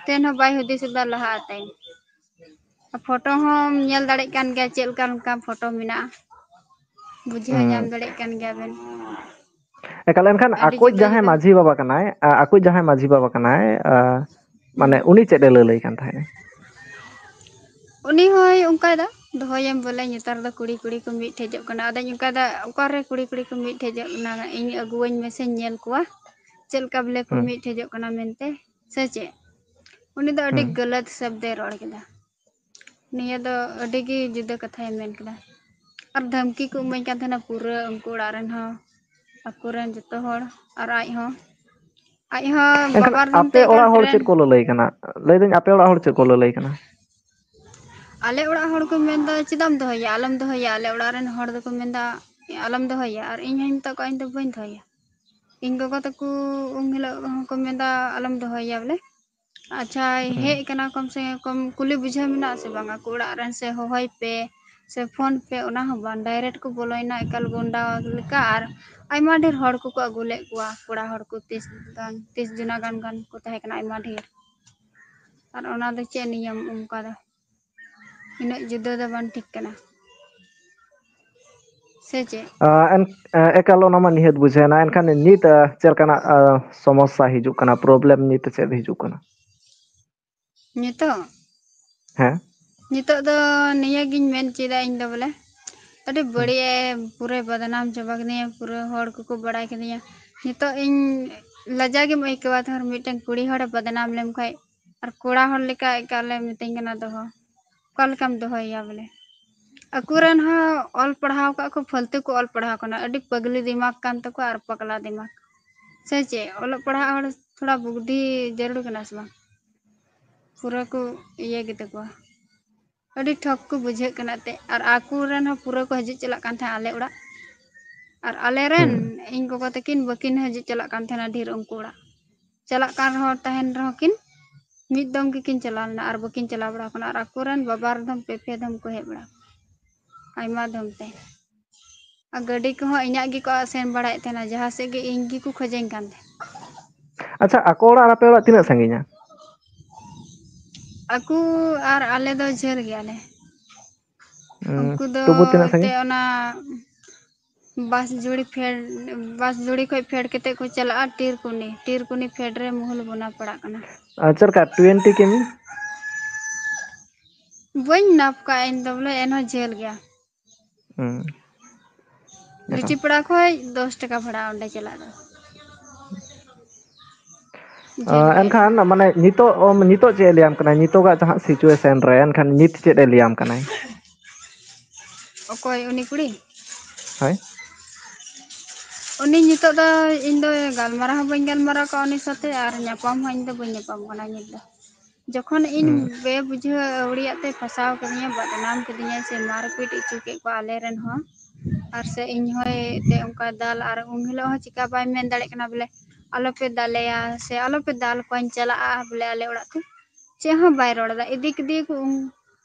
ᱛᱮᱱ ᱦᱚᱸ ᱵᱟᱭ ᱦᱩᱫᱤᱥ ᱮᱫᱟ ᱞᱟᱦᱟ ᱟᱛᱮ᱾ ᱯᱷᱳᱴᱳ ᱦᱚᱸᱢ ᱧᱮᱞ ᱫᱟᱲᱮᱭᱟᱜ ᱠᱟᱱ ᱜᱮᱭᱟ, ᱪᱮᱫ ᱞᱮᱠᱟ ᱞᱮᱠᱟ ᱯᱷᱳᱴᱳ ᱢᱮᱱᱟᱜᱼᱟ, ᱵᱩᱡᱷᱟᱹᱣ ᱧᱟᱢ ᱦᱩᱸ᱾ ᱫᱟᱲᱮᱭᱟᱜ ᱠᱟᱱ ᱜᱮᱭᱟ ᱵᱮᱱ᱾ ᱮᱠᱟᱞ, ᱮᱱᱠᱷᱟᱱ ᱟᱹᱰᱤ ᱟᱠᱚᱭᱤᱡ ᱡᱩᱫᱟᱹ ᱡᱟᱦᱟᱸᱭ ᱡᱩᱫᱟᱹ᱾ ᱢᱟᱹᱡᱷᱤ ᱵᱟᱵᱟ ᱠᱟᱱᱟᱭ, ᱟ-, ᱟᱠᱚᱭᱤᱡ ᱡᱟᱦᱟᱸᱭ ᱢᱟᱹᱡᱷᱤ ᱵᱟᱵᱟ ᱠᱟᱱᱟᱭ, ᱟ, ᱢᱟᱱᱮ ᱦᱩᱸ᱾ ᱩᱱᱤ ᱪᱮᱫ ᱮ ᱞᱟᱹᱞᱟᱹᱭ ᱠᱟᱱ ᱛᱟᱦᱮᱸᱫ? ᱩᱱᱤ ᱦᱚᱸᱭ ᱚᱱᱠᱟᱭᱮᱫᱟ, ᱫᱚᱦᱚᱭᱮᱢ ᱵᱚᱞᱮ, ᱱᱮᱛᱟᱨ ᱫᱚ ᱠᱩᱲᱤ ᱠᱩᱲᱤ ᱠᱚ ᱢᱤᱫ ᱴᱷᱮᱡᱚᱜ ᱠᱟᱱᱟ᱾ ᱟᱫᱚᱧ ᱚᱱᱠᱟᱭᱮᱫᱟ, ᱚᱠᱟᱨᱮ ᱠᱩᱲᱤ ᱠᱩᱲᱤ ᱠᱚ ᱢᱤᱫ ᱴᱷᱮᱡᱚᱜ ᱠᱟᱱᱟ? ᱤᱧ ᱟᱹᱜᱩᱣᱟᱹᱧ ᱢᱮᱥᱮᱧ ᱧᱮᱞ ᱠᱚᱣᱟ, ᱪᱮᱫ ᱞᱮᱠᱟ ᱵᱚᱞᱮ ᱠᱚ ᱦᱩᱸ, ᱢᱤᱫ ᱴᱷᱮᱡᱚᱜ ᱠᱟᱱᱟ ᱢᱮᱱᱛᱮ, ᱥᱮ ᱪᱮᱫ? ᱩᱱᱤ ᱫᱚ ᱟᱹᱰᱤ ᱦᱩᱸ᱾ ᱜᱟᱹᱞᱟᱹᱛ ᱥᱟᱵᱫᱮ ᱨᱚᱲ ᱠᱮᱫᱟ᱾ ᱱᱤᱭᱟᱹ ᱫᱚ ᱟᱹᱰᱤ ᱜᱮ ᱡᱩᱫᱟᱹ ᱠᱟᱛᱷᱟᱭ ᱢᱮᱱ ᱠᱮᱫᱟ᱾ ᱟᱨ ᱫᱷᱟᱢᱠᱤ ᱠᱚ ᱮᱢᱟᱹᱧ ᱠᱟᱱ ᱛᱟᱦᱮᱱᱟ ᱯᱩᱨᱟᱹ ᱩᱱᱠᱩ ᱚᱲᱟᱜ ᱨᱮᱱ ᱦᱚᱸ᱾ ᱟᱠᱚᱨᱮᱱ ᱡᱚᱛᱚ ᱦᱚᱲ᱾ ᱟᱨ ᱟᱡ ᱦᱚᱸ, ᱟᱡ ᱦᱚᱸ ᱮᱱᱠᱷᱟᱱ ᱵᱟᱵᱟ ᱨᱮᱱ ᱟᱯᱮ ᱛᱮ ᱚᱲᱟᱜ ᱮᱱᱠᱷᱟᱱ ᱦᱚᱲ ᱴᱨᱮᱱ ᱪᱮᱫ ᱠᱚ ᱞᱟᱹᱞᱟᱹᱭ ᱠᱟᱱᱟ? ᱞᱟᱹᱭᱫᱟᱹᱧ, ᱟᱯᱮ ᱚᱲᱟᱜ ᱦᱚᱲ ᱪᱮᱫ ᱠᱚ ᱞᱟᱹᱞᱟᱹᱭ ᱠᱟᱱᱟ? ᱟᱞᱮ ᱚᱲᱟᱜ ᱦᱚᱲ ᱠᱚ ᱢᱮᱱᱫᱟ, "ᱪᱮᱫᱟᱜ ᱮᱢ ᱫᱚᱦᱚᱭᱟ? ᱟᱞᱚᱢ ᱫᱚᱦᱚᱭᱟ᱾" ᱟᱞᱮ ᱚᱲᱟᱜ ᱨᱮᱱ ᱦᱚᱲ ᱫᱚᱠᱚ ᱢᱮᱱᱫᱟ, "ᱟᱞᱚᱢ ᱫᱚᱦᱚᱭᱟ", ᱟᱨ ᱤᱧ ᱦᱚᱧ ᱢᱮᱛᱟᱜ ᱠᱚᱣᱟ, "ᱤᱧ ᱫᱚ ᱵᱟᱹᱧ ᱫᱚᱦᱚᱭᱟ᱾" ᱤᱧ ᱜᱚᱜᱚ ᱛᱟᱠᱚ ᱩᱱ ᱦᱤᱞᱳᱜ ᱦᱚᱸᱠᱚ ᱢᱮᱱᱫᱟ, "ᱟᱞᱚᱢ ᱫᱚᱦᱚᱭᱟ ᱵᱚᱞᱮ, ᱟᱪᱪᱷᱟ, ᱦᱮᱸ᱾ ᱦᱮᱡ ᱠᱟᱱᱟ, ᱠᱚᱢ ᱥᱮ ᱠᱚᱢ ᱠᱩᱞᱤ ᱵᱩᱡᱷᱟᱹᱣ ᱢᱮᱱᱟᱜ ᱟᱥᱮ ᱵᱟᱝ ᱟᱠᱚ ᱚᱲᱟᱜ ᱨᱮᱱ, ᱥᱮ ᱦᱚᱦᱚᱭ ᱯᱮ ᱥᱮ ᱯᱷᱳᱱ ᱯᱮ", ᱚᱱᱟ ᱦᱚᱸ ᱵᱟᱝ, ᱰᱟᱭᱨᱮᱠᱴ ᱠᱚ ᱵᱚᱞᱚᱭᱮᱱᱟ ᱮᱠᱟᱞ ᱜᱚᱱᱰᱟ ᱞᱮᱠᱟ᱾ ᱟᱨ ᱟᱭᱢᱟ ᱰᱷᱮᱨ ᱦᱚᱲ ᱠᱚᱠᱚ ᱟᱹᱜᱩ ᱞᱮᱫ ᱠᱚᱣᱟ, ᱠᱚᱲᱟ ᱦᱚᱲ ᱠᱚ ᱛᱤᱥ ᱜᱟᱱ, ᱛᱤᱥ ᱡᱚᱱᱟ ᱜᱟᱱ, ᱜᱟᱱ ᱠᱚ ᱛᱟᱦᱮᱸ ᱠᱟᱱᱟ, ᱟᱭᱢᱟ ᱰᱷᱮᱨ᱾ ᱟᱨ ᱚᱱᱟ ᱫᱚ ᱪᱮᱫ ᱱᱤᱭᱚᱢ ᱚᱱᱠᱟ ᱫᱚ? ᱩᱱᱟᱹᱜ ᱡᱩᱫᱟᱹ ᱫᱚ ᱵᱟᱝ ᱴᱷᱤᱠ ᱠᱟᱱᱟ, ᱥᱮ ᱪᱮᱫ? ᱟ, ᱮᱱ-, ᱮ, ᱮᱠᱟᱞ, ᱚᱱᱟ ᱢᱟ ᱱᱤᱦᱟᱹᱛ ᱵᱩᱡᱷᱟᱹᱣ ᱮᱱᱟ᱾ ᱮᱱᱠᱷᱟᱱ ᱱᱤᱛ, ᱟ, ᱪᱮᱫ ᱞᱮᱠᱟᱱᱟᱜ, ᱟ, ᱥᱚᱢᱚᱥᱥᱟ ᱦᱤᱡᱩᱜ ᱠᱟᱱᱟ, ᱯᱨᱚᱵᱞᱮᱢ ᱱᱤᱛ ᱪᱮᱫ ᱦᱤᱡᱩᱜ ᱠᱟᱱᱟ? ᱱᱤᱛᱚᱜ? ᱦᱮᱸ᱾ ᱱᱤᱛᱚᱜ ᱫᱚ ᱱᱤᱭᱟᱹ ᱜᱤᱧ ᱢᱮᱱ ᱪᱮᱫᱟ ᱤᱧ ᱫᱚ ᱵᱚᱞᱮ, ᱟᱹᱰᱤ ᱦᱩᱸ᱾ ᱵᱟᱹᱲᱤᱡ ᱮ ᱯᱩᱨᱟᱹ ᱵᱚᱫᱱᱟᱢ ᱪᱟᱵᱟ ᱠᱤᱫᱤᱧᱟ, ᱯᱩᱨᱟᱹ ᱦᱚᱲ ᱠᱚᱠᱚ ᱵᱟᱲᱟᱭ ᱠᱤᱫᱤᱧᱟ᱾ ᱱᱤᱛᱚᱜ ᱤᱧ ᱞᱟᱡᱟᱣ ᱜᱮᱢ ᱟᱹᱭᱠᱟᱹᱣᱟ, ᱛᱷᱚᱨ ᱢᱤᱫᱴᱮᱱ ᱠᱩᱲᱤ ᱦᱚᱲᱮ ᱵᱚᱫᱱᱟᱢ ᱞᱮᱢ ᱠᱷᱟᱡ, ᱟᱨ ᱠᱚᱲᱟ ᱦᱚᱲ ᱞᱮᱠᱟ ᱮᱠᱟᱞᱮ ᱢᱤᱛᱟᱹᱧ ᱠᱟᱱᱟ ᱫᱚᱦᱚ᱾ ᱚᱠᱟ ᱞᱮᱠᱟᱢ ᱫᱚᱦᱚᱭᱮᱭᱟ ᱵᱚᱞᱮ? ᱟᱠᱚᱨᱮᱱ ᱦᱚᱸ ᱚᱞ ᱯᱟᱲᱦᱟᱣ ᱠᱟᱜ ᱠᱚ, ᱯᱷᱟᱹᱞᱛᱩ ᱠᱚ ᱚᱞ ᱯᱟᱲᱦᱟᱣ ᱠᱟᱱᱟ, ᱟᱹᱰᱤ ᱯᱟᱜᱽᱞᱤ ᱫᱤᱢᱟᱜᱽ ᱠᱟᱱ ᱛᱟᱠᱚᱣᱟ ᱟᱨ ᱯᱟᱜᱽᱞᱟ ᱫᱤᱢᱟᱜᱽ, ᱥᱮ ᱪᱮᱫ? ᱚᱞᱚᱜ ᱯᱟᱲᱦᱟᱜ ᱦᱚᱲ ᱛᱷᱚᱲᱟ ᱵᱩᱫᱽᱫᱷᱤ ᱡᱟᱹᱨᱩᱲ ᱠᱟᱱᱟ ᱥᱮ ᱵᱟᱝ? ᱯᱩᱨᱟᱹ ᱠᱚ ᱤᱭᱟᱹ ᱜᱮᱛᱟ ᱠᱚᱣᱟ, ᱟᱹᱰᱤ ᱴᱷᱚᱠ ᱠᱚ ᱵᱩᱡᱷᱟᱹᱜ ᱠᱟᱱᱟ ᱮᱱᱛᱮᱫ᱾ ᱟᱨ ᱟᱠᱚᱨᱮᱱ ᱦᱚᱸ ᱯᱩᱨᱟᱹ ᱠᱚ ᱦᱤᱡᱩᱜ ᱪᱟᱞᱟᱜ ᱠᱟᱱ ᱛᱟᱦᱮᱸᱫ ᱟᱞᱮ ᱚᱲᱟᱜ, ᱟᱨ ᱟᱞᱮᱨᱮᱱ ᱦᱩᱸ᱾ ᱤᱧ ᱜᱚᱜᱚ ᱛᱟᱹᱠᱤᱱ ᱵᱟᱹᱠᱤᱱ ᱦᱤᱡᱩᱜ ᱪᱟᱞᱟᱜ ᱠᱟᱱ ᱛᱟᱦᱮᱱᱟ ᱰᱷᱮᱨ ᱩᱱᱠᱩ ᱚᱲᱟᱜ᱾ ᱪᱟᱞᱟᱜ ᱠᱟᱱ ᱨᱮᱦᱚᱸ, ᱛᱟᱦᱮᱱ ᱨᱮᱦᱚᱸ ᱠᱤᱱ, ᱢᱤᱫ ᱫᱚᱢ ᱜᱮᱠᱤᱱ ᱪᱟᱞᱟᱣ ᱞᱮᱱᱟ ᱟᱨ ᱵᱟᱹᱠᱤᱱ ᱪᱟᱞᱟᱣ ᱵᱟᱲᱟ ᱠᱟᱱᱟ᱾ ᱟᱨ ᱟᱠᱚᱨᱮᱱ ᱵᱟᱵᱟ ᱨᱮᱫᱚᱢ ᱯᱮ ᱯᱮ ᱫᱚᱢ ᱠᱚ ᱦᱮᱡ ᱵᱟᱲᱟ ᱠᱟᱱᱟ, ᱟᱭᱢᱟ ᱫᱚᱢ ᱛᱮ᱾ ᱟᱨ ᱜᱟᱹᱰᱤ ᱠᱚᱦᱚᱸ ᱤᱧᱟᱹᱜ ᱜᱮᱠᱚ ᱥᱮᱱ ᱵᱟᱲᱟᱭᱮᱫ ᱛᱟᱦᱮᱱᱟ, ᱡᱟᱦᱟᱸ ᱥᱮᱫ ᱜᱮ ᱤᱧ ᱜᱮᱠᱚ ᱠᱷᱚᱡᱮᱧ ᱠᱟᱱ ᱛᱟᱦᱮᱸᱫ᱾ ᱟᱪᱪᱷᱟ, ᱟᱠᱚ ᱚᱲᱟᱜ ᱟᱨ ᱟᱯᱮ ᱚᱲᱟᱜ ᱛᱤᱱᱟᱹᱜ ᱥᱟᱺᱜᱤᱧᱟ? ᱟᱠᱚ ᱟᱨ ᱟᱞᱮ ᱫᱚ ᱡᱷᱟᱹᱞ ᱜᱮᱭᱟᱞᱮ᱾ ᱩᱸ, ᱩᱱᱠᱩ ᱫᱚ ᱛᱚᱵᱩ ᱛᱤᱱᱟᱹᱜ ᱮᱱᱛᱮᱫ ᱥᱟᱺᱜᱤᱧ? ᱚᱱᱟ ᱵᱟᱥ ᱡᱩᱲᱤ ᱯᱷᱮᱰ, ᱵᱟᱥ ᱡᱩᱲᱤ ᱠᱷᱚᱡ ᱯᱷᱮᱰ ᱠᱟᱛᱮᱫ ᱠᱚ ᱪᱟᱞᱟᱜᱼᱟ ᱴᱤᱨᱠᱩᱱᱤ᱾ ᱴᱤᱨᱠᱩᱱᱤ ᱯᱷᱮᱰ ᱨᱮ ᱢᱩᱦᱩᱞ ᱵᱚᱱᱟ ᱯᱟᱲᱟᱜ ᱠᱟᱱᱟ᱾ ᱟᱨ ᱪᱮᱫ ᱞᱮᱠᱟ, ᱴᱩᱭᱮᱱᱴᱤ ᱠᱤᱢᱤ? ᱵᱟᱹᱧ ᱱᱟᱯ ᱠᱟᱜᱼᱟ ᱤᱧ ᱫᱚ, ᱵᱚᱞᱮ ᱮᱱᱦᱚᱸ ᱡᱷᱟᱹᱞ ᱜᱮᱭᱟ᱾ ᱦᱩᱸ᱾ ᱮᱠᱟᱞ᱾ ᱞᱩᱪᱤᱯᱟᱲᱟ ᱠᱷᱚᱡ ᱫᱚᱥ ᱴᱟᱠᱟ ᱵᱷᱟᱲᱟ ᱚᱸᱰᱮ ᱪᱟᱞᱟᱜ ᱫᱚ᱾ ᱟ, ᱡᱷᱟᱹᱞ ᱜᱮᱭᱟ ᱮᱱᱠᱷᱟᱱ ᱟᱨᱦᱚᱸ᱾ ᱢᱟᱱᱮ ᱱᱤᱛᱚᱜ, ᱱᱤᱛᱚᱜ ᱪᱮᱫ ᱮ ᱞᱟᱹᱭᱟᱢ ᱠᱟᱱᱟ? ᱱᱤᱛᱚᱜᱟᱜ ᱡᱟᱦᱟᱸ situation ᱨᱮ, ᱮᱱᱠᱷᱟᱱ ᱱᱤᱛ ᱪᱮᱫ ᱮ ᱞᱟᱹᱭᱟᱢ ᱠᱟᱱᱟᱭ? ᱚᱠᱚᱭ, ᱩᱱᱤ ᱠᱩᱲᱤ? ᱦᱳᱭ᱾ ᱩᱱᱤ ᱱᱤᱛᱚᱜ ᱫᱚ ᱤᱧ ᱫᱚ ᱜᱟᱞᱢᱟᱨᱟᱣ ᱦᱚᱸ ᱵᱟᱹᱧ ᱜᱟᱞᱢᱟᱨᱟᱣ ᱠᱚᱣᱟ ᱩᱱᱤ ᱥᱟᱛᱮ, ᱟᱨ ᱧᱟᱯᱟᱢ ᱦᱚᱸ ᱤᱧ ᱫᱚ ᱵᱟᱹᱧ ᱧᱟᱯᱟᱢ ᱠᱟᱱᱟ ᱱᱤᱛ ᱫᱚ᱾ ᱡᱚᱠᱷᱚᱱ ᱤᱧ ᱦᱩᱸ᱾ ᱵᱮᱵᱩᱡᱷᱟᱹᱣ ᱟᱹᱣᱲᱤᱭᱟᱜ ᱛᱮ ᱯᱷᱟᱸᱥᱟᱣ ᱠᱟᱫᱤᱧᱟ, ᱵᱟᱫᱱᱟᱢ ᱠᱟᱫᱤᱧᱟ ᱥᱮ ᱢᱟᱨᱯᱤᱴ ᱦᱚᱪᱚ ᱠᱮᱫ ᱠᱚᱣᱟ ᱟᱞᱮ ᱨᱮᱱ ᱦᱚᱸ, ᱟᱨ ᱥᱮ ᱤᱧ ᱦᱚᱸᱭ ᱮᱱᱛᱮ ᱚᱱᱠᱟ ᱫᱟᱞ, ᱟᱨ ᱩᱱ ᱦᱤᱞᱳᱜ ᱦᱚᱸ ᱪᱤᱠᱟ ᱵᱟᱭ ᱢᱮᱱ ᱫᱟᱲᱮᱭᱟᱜ ᱠᱟᱱᱟ ᱵᱚᱞᱮ ᱟᱞᱚᱯᱮ ᱫᱟᱞᱮᱭᱟ ᱥᱮ ᱟᱞᱚᱯᱮ ᱫᱟᱞ ᱠᱚᱣᱟᱧ ᱪᱟᱞᱟᱜᱼᱟ ᱵᱚᱞᱮ ᱟᱞᱮ ᱚᱲᱟᱜ ᱛᱮ, ᱪᱮᱫ ᱦᱚᱸ ᱵᱟᱭ ᱨᱚᱲ ᱮᱫᱟ᱾ ᱤᱫᱤ ᱠᱮᱫᱮᱭᱟᱠᱚ ᱩᱱ-,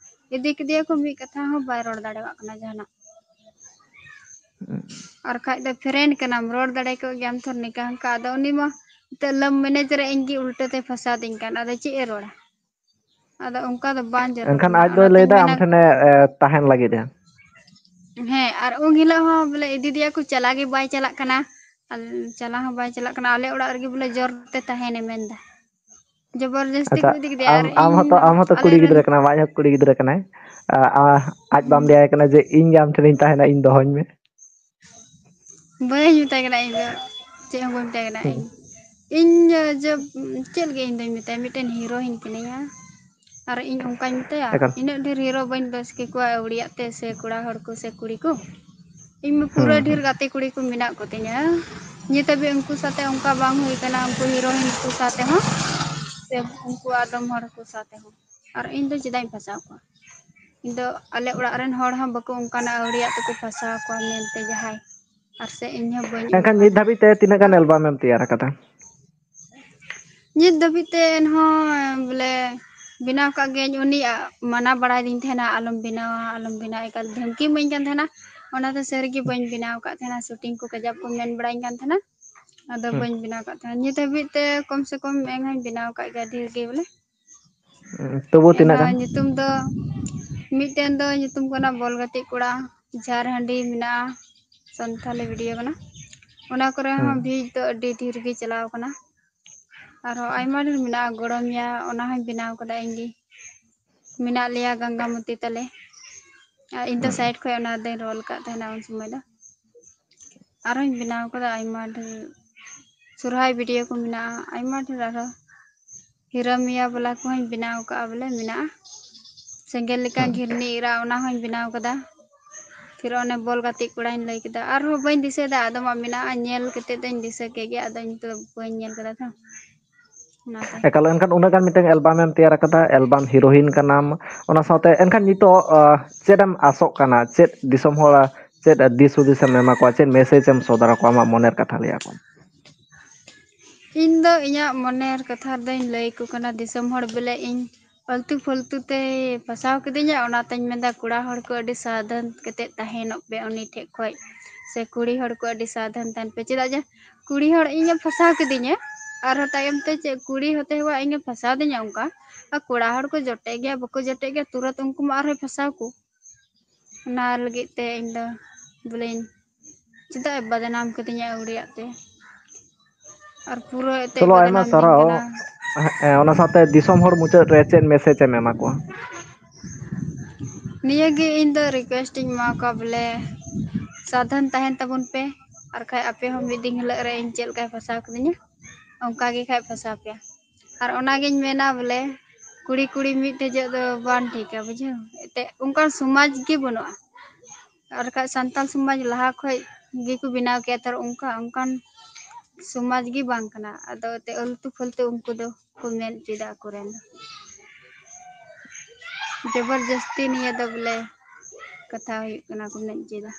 ᱤᱫᱤ ᱠᱮᱫᱮᱭᱟᱠᱚ, ᱢᱤᱫ ᱠᱟᱛᱷᱟ ᱦᱚᱸ ᱵᱟᱭ ᱨᱚᱲ ᱫᱟᱲᱮᱭᱟᱜ ᱠᱟᱱᱟ ᱡᱟᱦᱟᱱᱟᱜ᱾ ᱟᱨ ᱠᱷᱟᱡ ᱫᱚ friend ᱠᱟᱱᱟᱢ, ᱨᱚᱲ ᱫᱟᱲᱮ ᱠᱚᱜ ᱜᱮᱭᱟᱢ ᱛᱷᱚᱨ ᱱᱤᱝᱠᱟ ᱦᱟᱱᱠᱟ᱾ ᱟᱫᱚ ᱩᱱᱤ ᱢᱟ ᱱᱤᱛᱚᱜ love marriage ᱨᱮ ᱤᱧ ᱜᱮ ᱩᱞᱴᱟᱹ ᱛᱮ ᱯᱷᱟᱸᱥᱟᱣ ᱫᱤᱧ ᱠᱟᱱ, ᱟᱫᱚ ᱪᱮᱫ ᱮ ᱨᱚᱲᱟ? ᱟᱫᱚ ᱚᱱᱠᱟ ᱫᱚ ᱵᱟᱝ ᱡᱟᱹᱨᱩᱲ ᱮᱱᱠᱷᱟᱱ ᱠᱟᱱᱟ᱾ ᱟᱡ ᱫᱚᱭ ᱚᱱᱟᱛᱤᱧ ᱞᱟᱹᱭᱫᱟ ᱟᱢ ᱢᱮᱱᱟ, ᱴᱷᱮᱱᱮ, ᱮ, ᱛᱟᱦᱮᱱ ᱞᱟᱹᱜᱤᱫ ᱮ᱾ ᱦᱮᱸ, ᱟᱨ ᱩᱱ ᱦᱤᱞᱳᱜ ᱦᱚᱸ ᱵᱚᱞᱮ ᱤᱫᱤ ᱫᱮᱭᱟ ᱠᱚ, ᱪᱟᱞᱟᱣ ᱜᱮ ᱵᱟᱭ ᱪᱟᱞᱟᱜ ᱠᱟᱱᱟ, ᱟᱨ ᱪᱟᱞᱟᱣ ᱦᱚᱸ ᱵᱟᱭ ᱪᱟᱞᱟᱜ ᱠᱟᱱᱟ᱾ ᱟᱞᱮ ᱚᱲᱟᱜ ᱨᱮᱜᱮ ᱵᱚᱞᱮ ᱡᱳᱨ ᱛᱮ ᱛᱟᱦᱮᱱᱮ ᱢᱮᱱᱫᱟ, ᱡᱚᱵᱚᱨᱡᱚᱥᱛᱤ ᱠᱚ ᱟᱪᱪᱷᱟ, ᱤᱫᱤ ᱠᱮᱫᱮᱭᱟ᱾ ᱟᱢ, ᱟᱨ ᱟᱢ ᱤᱧ ᱦᱚᱸᱛᱚ, ᱟᱢ ᱦᱚᱸᱛᱚ ᱟᱞᱮ ᱠᱩᱲᱤ ᱨᱮᱱ ᱜᱤᱫᱽᱨᱟᱹ ᱠᱟᱱᱟᱢ, ᱟᱡ ᱦᱚᱸ ᱠᱩᱲᱤ ᱜᱤᱫᱽᱨᱟᱹ ᱠᱟᱱᱟᱭ᱾ ᱟ, ᱟ, ᱟᱡ ᱵᱟᱢ ᱦᱩᱸ᱾ ᱞᱟᱹᱭᱟᱭ ᱠᱟᱱᱟ ᱡᱮ ᱤᱧ ᱜᱮ ᱟᱢ ᱴᱷᱮᱱᱤᱧ ᱛᱟᱦᱮᱱᱟ, ᱤᱧ ᱫᱚᱦᱚᱧ ᱢᱮ? ᱵᱟᱹᱧ ᱢᱮᱛᱟᱭ ᱠᱟᱱᱟ ᱤᱧ ᱫᱚ, ᱪᱮᱫ ᱦᱚᱸ ᱵᱟᱹᱧ ᱢᱮᱛᱟᱭ ᱠᱟᱱᱟ᱾ ᱦᱩᱸ᱾ ᱤᱧ, ᱤᱧ ᱡᱚᱵ-, ᱪᱮᱫ ᱞᱟᱹᱜᱤᱫ ᱤᱧ ᱫᱚᱧ ᱢᱮᱛᱟᱭᱟ? ᱢᱤᱫᱴᱮᱱ heroine ᱠᱟᱹᱱᱟᱹᱧ ᱦᱟᱸ᱾ ᱟᱨ ᱤᱧ ᱚᱱᱠᱟᱧ ᱢᱮᱛᱟᱭᱟ? ᱮᱠᱟᱞ᱾ ᱤᱱᱟᱹᱜ ᱰᱷᱮᱨ hero ᱵᱟᱹᱧ ᱵᱟᱥᱠᱮ ᱠᱚᱣᱟ ᱟᱹᱣᱲᱤᱭᱟᱜ ᱛᱮ, ᱥᱮ ᱠᱚᱲᱟ ᱦᱚᱲ ᱠᱚ ᱥᱮ ᱠᱩᱲᱤ ᱠᱚ᱾ ᱤᱧ ᱢᱟ ᱯᱩᱨᱟᱹ ᱦᱩᱸ, ᱰᱷᱮᱨ ᱦᱩᱸ᱾ ᱜᱟᱛᱮ ᱠᱩᱲᱤ ᱠᱚ ᱢᱮᱱᱟᱜ ᱠᱚᱛᱤᱧᱟ᱾ ᱱᱤᱛ ᱦᱟᱹᱵᱤᱡ ᱩᱱᱠᱩ ᱥᱟᱛᱮ ᱚᱱᱠᱟ ᱵᱟᱝ ᱦᱩᱭ ᱠᱟᱱᱟ, ᱩᱱᱠᱩ heroine ᱠᱚ ᱥᱟᱛᱮ ᱦᱚᱸ, ᱥᱮ ᱩᱱᱠᱩ ᱟᱫᱚᱢ ᱦᱚᱲ ᱠᱚ ᱥᱟᱛᱮ ᱦᱚᱸ᱾ ᱟᱨ ᱤᱧ ᱫᱚ ᱪᱮᱫᱟᱜ ᱤᱧ ᱯᱷᱟᱸᱥᱟᱣ ᱠᱚᱣᱟ? ᱤᱧ ᱫᱚ ᱟᱞᱮ ᱚᱲᱟᱜ ᱨᱮᱱ ᱦᱚᱲ ᱦᱚᱸ ᱵᱟᱠᱚ ᱚᱱᱠᱟᱱᱟ ᱟᱹᱣᱲᱤᱭᱟᱜ ᱛᱮᱠᱚ ᱯᱷᱟᱸᱥᱟᱣ ᱠᱚᱣᱟ ᱢᱮᱱᱛᱮ ᱡᱟᱦᱟᱸᱭ᱾ ᱟᱨ ᱥᱮ ᱤᱧ ᱦᱚᱸ ᱵᱟᱹᱧ ᱮᱱᱠᱷᱟᱱ ᱚᱱᱠᱟᱱᱟ᱾ ᱱᱤᱛ ᱫᱷᱟᱹᱵᱤᱡ ᱛᱮ ᱛᱤᱱᱟᱹᱜ ᱜᱟᱱ album ᱮᱢ ᱛᱮᱭᱟᱨ ᱟᱠᱟᱫᱟ? ᱱᱤᱛ ᱫᱷᱟᱹᱵᱤᱡ ᱛᱮ ᱮᱱᱦᱚᱸ ᱵᱚᱞᱮ ᱵᱮᱱᱟᱣ ᱠᱟᱜ ᱜᱤᱭᱟᱹᱧ᱾ ᱩᱱᱤᱭᱟᱜ ᱢᱟᱱᱟ ᱵᱟᱲᱟᱭ ᱫᱤᱧ ᱛᱟᱦᱮᱱᱟ, "ᱟᱞᱚᱢ ᱵᱮᱱᱟᱣᱟ, ᱟᱞᱚᱢ ᱵᱮᱱᱟᱣᱟ", ᱮᱠᱟᱞ ᱫᱷᱟᱢᱠᱤ ᱮᱢᱟᱹᱧ ᱠᱟᱱ ᱛᱟᱦᱮᱱᱟ᱾ ᱚᱱᱟᱛᱮ ᱥᱟᱹᱨᱤᱜᱮ ᱵᱟᱹᱧ ᱵᱮᱱᱟᱣ ᱟᱠᱟᱫ ᱛᱟᱦᱮᱱᱟ, shooting ᱠᱚ ᱠᱟᱡᱟᱠ ᱠᱚ ᱢᱮᱱ ᱵᱟᱲᱟᱧ ᱠᱟᱱ ᱛᱟᱦᱮᱱᱟ, ᱟᱫᱚ ᱦᱩᱸ᱾ ᱵᱟᱹᱧ ᱵᱮᱱᱟᱣ ᱟᱠᱟᱫ ᱛᱟᱦᱮᱱᱟ᱾ ᱱᱤᱛ ᱦᱟᱹᱵᱤᱡ ᱛᱮ ᱠᱚᱢ ᱥᱮ ᱠᱚᱢ ᱮᱱᱦᱚᱸᱧ ᱵᱮᱱᱟᱣ ᱟᱠᱟᱫ ᱜᱮᱭᱟ ᱰᱷᱮᱨ ᱜᱮ ᱵᱚᱞᱮ᱾ ᱩᱸ, ᱛᱚᱵᱩ ᱛᱤᱱᱟᱹᱜ ᱮᱱᱦᱚᱸ ᱜᱟᱱ? ᱧᱩᱛᱩᱢ ᱫᱚ, ᱢᱤᱫᱴᱮᱱ ᱫᱚ ᱧᱩᱛᱩᱢ ᱠᱟᱱᱟ ᱵᱚᱞ ᱜᱟᱛᱮᱜ ᱠᱚᱲᱟ, ᱡᱷᱟᱨᱦᱟᱺᱰᱤ ᱢᱮᱱᱟᱜᱼᱟ, ᱥᱟᱱᱛᱷᱟᱞᱤ video ᱠᱟᱱᱟ᱾ ᱚᱱᱟ ᱠᱚᱨᱮ ᱦᱩᱸ᱾ ᱦᱚᱸ views ᱫᱚ ᱟᱹᱰᱤ ᱰᱷᱮᱨ ᱜᱮ ᱪᱟᱞᱟᱣ ᱠᱟᱱᱟ᱾ ᱟᱨᱦᱚᱸ ᱟᱭᱢᱟ ᱰᱷᱮᱨ ᱢᱮᱱᱟᱜᱼᱟ, ᱜᱚᱲᱚᱢᱮᱭᱟ, ᱚᱱᱟ ᱦᱚᱸᱧ ᱵᱮᱱᱟᱣ ᱠᱟᱫᱟ ᱤᱧ ᱜᱮ᱾ ᱢᱮᱱᱟᱜ ᱞᱮᱭᱟ ᱜᱟᱝᱜᱟᱢᱚᱛᱤ ᱛᱟᱞᱮ᱾ ᱟᱨ ᱤᱧ ᱫᱚ ᱦᱩᱸ᱾ side ᱠᱷᱚᱡ ᱚᱱᱟ ᱫᱚᱧ roll ᱠᱟᱜ ᱛᱟᱦᱮᱱᱟ ᱩᱱ ᱥᱚᱢᱚᱭ ᱫᱚ᱾ ᱟᱨᱦᱚᱸᱧ ᱵᱮᱱᱟᱣ ᱠᱟᱫᱟ ᱟᱭᱢᱟ ᱰᱷᱮᱨ ᱥᱚᱨᱦᱟᱭ video ᱠᱚ ᱢᱮᱱᱟᱜᱼᱟ, ᱟᱭᱢᱟ ᱰᱷᱮᱨ ᱟᱨᱦᱚᱸ᱾ ᱦᱤᱨᱟᱹᱢᱤᱭᱟ ᱵᱟᱞᱟ ᱠᱚᱦᱚᱸᱧ ᱵᱮᱱᱟᱣ ᱠᱟᱜᱼᱟ, ᱵᱚᱞᱮ ᱢᱮᱱᱟᱜᱼᱟ᱾ ᱥᱮᱸᱜᱮᱞ ᱞᱮᱠᱟ ᱦᱩᱸ᱾ ᱜᱷᱤᱨᱱᱤ ᱮᱨᱟ, ᱚᱱᱟ ᱦᱚᱸᱧ ᱵᱮᱱᱟᱣ ᱠᱟᱫᱟ᱾ ᱯᱷᱤᱨ ᱚᱱᱮ ᱵᱚᱞ ᱜᱟᱛᱮᱜ ᱠᱚᱲᱟᱧ ᱞᱟᱹᱭ ᱠᱮᱫᱟ, ᱟᱨᱦᱚᱸ ᱵᱟᱹᱧ ᱫᱤᱥᱟᱹᱭᱮᱫᱟ, ᱟᱫᱚᱢᱟᱜ ᱢᱮᱱᱟᱜᱼᱟ, ᱧᱮᱞ ᱠᱟᱛᱮᱫ ᱫᱚᱧ ᱫᱤᱥᱟᱹ ᱠᱮᱫ ᱜᱮᱭᱟ, ᱟᱫᱚ ᱱᱤᱛᱚᱜ ᱵᱟᱹᱧ ᱧᱮᱞ ᱠᱟᱫᱟ ᱛᱚ, ᱚᱱᱟᱛᱮ᱾ ᱮᱠᱟᱞ, ᱮᱱᱠᱷᱟᱱ ᱩᱱᱟᱹᱜ ᱜᱟᱱ ᱢᱤᱫᱴᱟᱝ album ᱮᱢ ᱛᱮᱭᱟᱨ ᱟᱠᱟᱫᱟ, album heroine ᱠᱟᱱᱟᱢ, ᱚᱱᱟ ᱥᱟᱶᱛᱮ ᱮᱱᱠᱷᱟᱱ ᱱᱤᱛᱚᱜ, ᱟᱸ, ᱪᱮᱫ ᱮᱢ ᱟᱥᱚᱜ ᱠᱟᱱᱟ, ᱪᱮᱫ ᱫᱤᱥᱚᱢ ᱦᱚᱲ, ᱪᱮᱫ ᱫᱤᱥ ᱦᱩᱫᱤᱥ ᱮᱢ ᱮᱢᱟ ᱠᱚᱣᱟ, ᱪᱮᱫ message ᱮᱢ ᱥᱚᱫᱚᱨ ᱟᱠᱚᱣᱟ ᱟᱢᱟᱜ ᱢᱚᱱᱮᱨ ᱠᱟᱛᱷᱟ ᱞᱟᱹᱭ ᱟᱠᱚ? ᱤᱧ ᱫᱚ ᱤᱧᱟᱹᱜ ᱢᱚᱱᱮᱨ ᱠᱟᱛᱷᱟ ᱫᱚᱧ ᱞᱟᱹᱭ ᱟᱠᱚ ᱠᱟᱱᱟ ᱫᱤᱥᱚᱢ ᱦᱚᱲ, ᱵᱚᱞᱮ ᱤᱧ ᱟᱹᱞᱛᱩ ᱯᱷᱟᱹᱞᱛᱩ ᱛᱮᱭ ᱯᱷᱟᱥᱟᱣ ᱠᱤᱫᱤᱧᱟ, ᱚᱱᱟᱛᱮᱧ ᱢᱮᱱᱫᱟ ᱠᱚᱲᱟ ᱦᱚᱲ ᱠᱚ ᱟᱹᱰᱤ ᱥᱟᱵᱫᱷᱟᱱ ᱠᱟᱛᱮᱫ ᱛᱟᱦᱮᱱᱚᱜ ᱯᱮ ᱩᱱᱤ ᱴᱷᱮᱡ ᱠᱷᱚᱡ, ᱥᱮ ᱠᱩᱲᱤ ᱦᱚᱲ ᱠᱚ ᱟᱹᱰᱤ ᱥᱟᱵᱫᱷᱟᱱ ᱛᱟᱦᱮᱱ ᱯᱮ, ᱪᱮᱫᱟᱜ ᱡᱮ ᱠᱩᱲᱤ ᱦᱚᱲ ᱤᱧᱮ ᱯᱷᱟᱥᱟᱣ ᱠᱤᱫᱤᱧᱟ, ᱟᱨᱦᱚᱸ ᱛᱟᱭᱚᱢ ᱛᱮ ᱪᱮᱫ ᱠᱩᱲᱤ ᱦᱚᱛᱮ ᱦᱩᱭᱩᱜᱼᱟ ᱤᱧᱮ ᱯᱷᱟᱥᱟᱣ ᱫᱤᱧᱟ ᱚᱱᱠᱟ, ᱟᱨ ᱠᱚᱲᱟ ᱦᱚᱲ ᱠᱚ ᱡᱚᱴᱮᱫ ᱜᱮᱭᱟ ᱵᱟᱠᱚ ᱡᱚᱴᱮᱫ ᱜᱮᱭᱟ, ᱛᱩᱨᱟᱹᱛ ᱩᱱᱠᱩ ᱢᱟ ᱟᱨᱦᱚᱸᱭ ᱯᱷᱟᱥᱟᱣ ᱠᱚ᱾ ᱚᱱᱟ ᱞᱟᱹᱜᱤᱫ ᱛᱮ ᱤᱧ ᱫᱚ ᱵᱚᱞᱮᱧ, ᱪᱮᱫᱟᱜ ᱮ ᱵᱟᱫᱱᱟᱢ ᱠᱟᱫᱤᱧᱟ ᱟᱹᱣᱲᱤᱭᱟᱜ ᱛᱮ? ᱟᱨ ᱯᱩᱨᱟᱹ ᱮᱱᱛᱮᱫ ᱪᱚᱞᱚ, ᱟᱭᱢᱟ ᱵᱟᱫᱱᱟᱢ ᱫᱤᱧ ᱥᱟᱨᱦᱟᱣ᱾ ᱠᱟᱱᱟ᱾ ᱦᱮᱸ, ᱚᱱᱟ ᱥᱟᱶᱛᱮ ᱫᱤᱥᱚᱢ ᱦᱚᱲ ᱢᱩᱪᱟᱹᱫ ᱨᱮ ᱪᱮᱫ message ᱮᱢ ᱮᱢᱟ ᱠᱚᱣᱟ? ᱱᱤᱭᱟᱹ ᱜᱮ ᱤᱧ ᱫᱚ request ᱤᱧ ᱮᱢᱟ ᱠᱚᱣᱟ ᱵᱚᱞᱮ, ᱥᱟᱵᱫᱷᱟᱱ ᱛᱟᱦᱮᱱ ᱛᱟᱵᱚᱱ ᱯᱮ, ᱟᱨ ᱠᱷᱟᱡ ᱟᱯᱮ ᱦᱚᱸ ᱢᱤᱫ ᱫᱤᱱ ᱦᱤᱞᱳᱜ ᱨᱮ ᱤᱧ ᱪᱮᱫ ᱞᱮᱠᱟᱭ ᱯᱷᱟᱥᱟᱣ ᱠᱟᱫᱤᱧᱟ, ᱚᱱᱠᱟ ᱜᱮ ᱠᱷᱟᱡ ᱯᱷᱟᱥᱟᱣ ᱯᱮᱭᱟ᱾ ᱟᱨ ᱚᱱᱟᱜᱤᱧ ᱢᱮᱱᱟ ᱵᱚᱞᱮ, ᱠᱩᱲᱤ ᱠᱩᱲᱤ ᱢᱤᱫ ᱴᱷᱮᱡᱚᱜ ᱫᱚ ᱵᱟᱝ ᱴᱷᱤᱠᱟ, ᱵᱩᱡᱷᱟᱹᱣ? ᱮᱱᱛᱮᱫ ᱚᱱᱠᱟᱱ ᱥᱚᱢᱟᱡᱽ ᱜᱮ ᱵᱟᱹᱱᱩᱜᱼᱟ᱾ ᱟᱨ ᱠᱷᱟᱡ ᱥᱟᱱᱛᱟᱞ ᱥᱚᱢᱟᱡᱽ ᱞᱟᱦᱟ ᱠᱷᱚᱡ ᱜᱮᱠᱚ ᱵᱮᱱᱟᱣ ᱠᱮᱭᱟ, ᱛᱚ ᱚᱱᱠᱟ, ᱚᱱᱠᱟᱱ ᱥᱚᱢᱟᱡᱽ ᱜᱮ ᱵᱟᱝ ᱠᱟᱱᱟ᱾ ᱟᱫᱚ ᱮᱱᱛᱮᱫ ᱟᱹᱞᱛᱩ ᱯᱷᱟᱹᱞᱛᱩ ᱩᱱᱠᱩ ᱫᱚ ᱠᱚ ᱢᱮᱱ ᱦᱚᱪᱚᱭᱮᱫᱟ ᱟᱠᱚᱨᱮᱱ ᱫᱚ᱾ ᱡᱚᱵᱚᱨᱡᱚᱥᱛᱤ ᱱᱤᱭᱟᱹ ᱫᱚ ᱵᱚᱞᱮ ᱠᱟᱛᱷᱟ ᱦᱩᱭᱩᱜ ᱠᱟᱱᱟ ᱠᱚ ᱢᱮᱱ ᱦᱚᱪᱚᱭᱮᱫᱟ᱾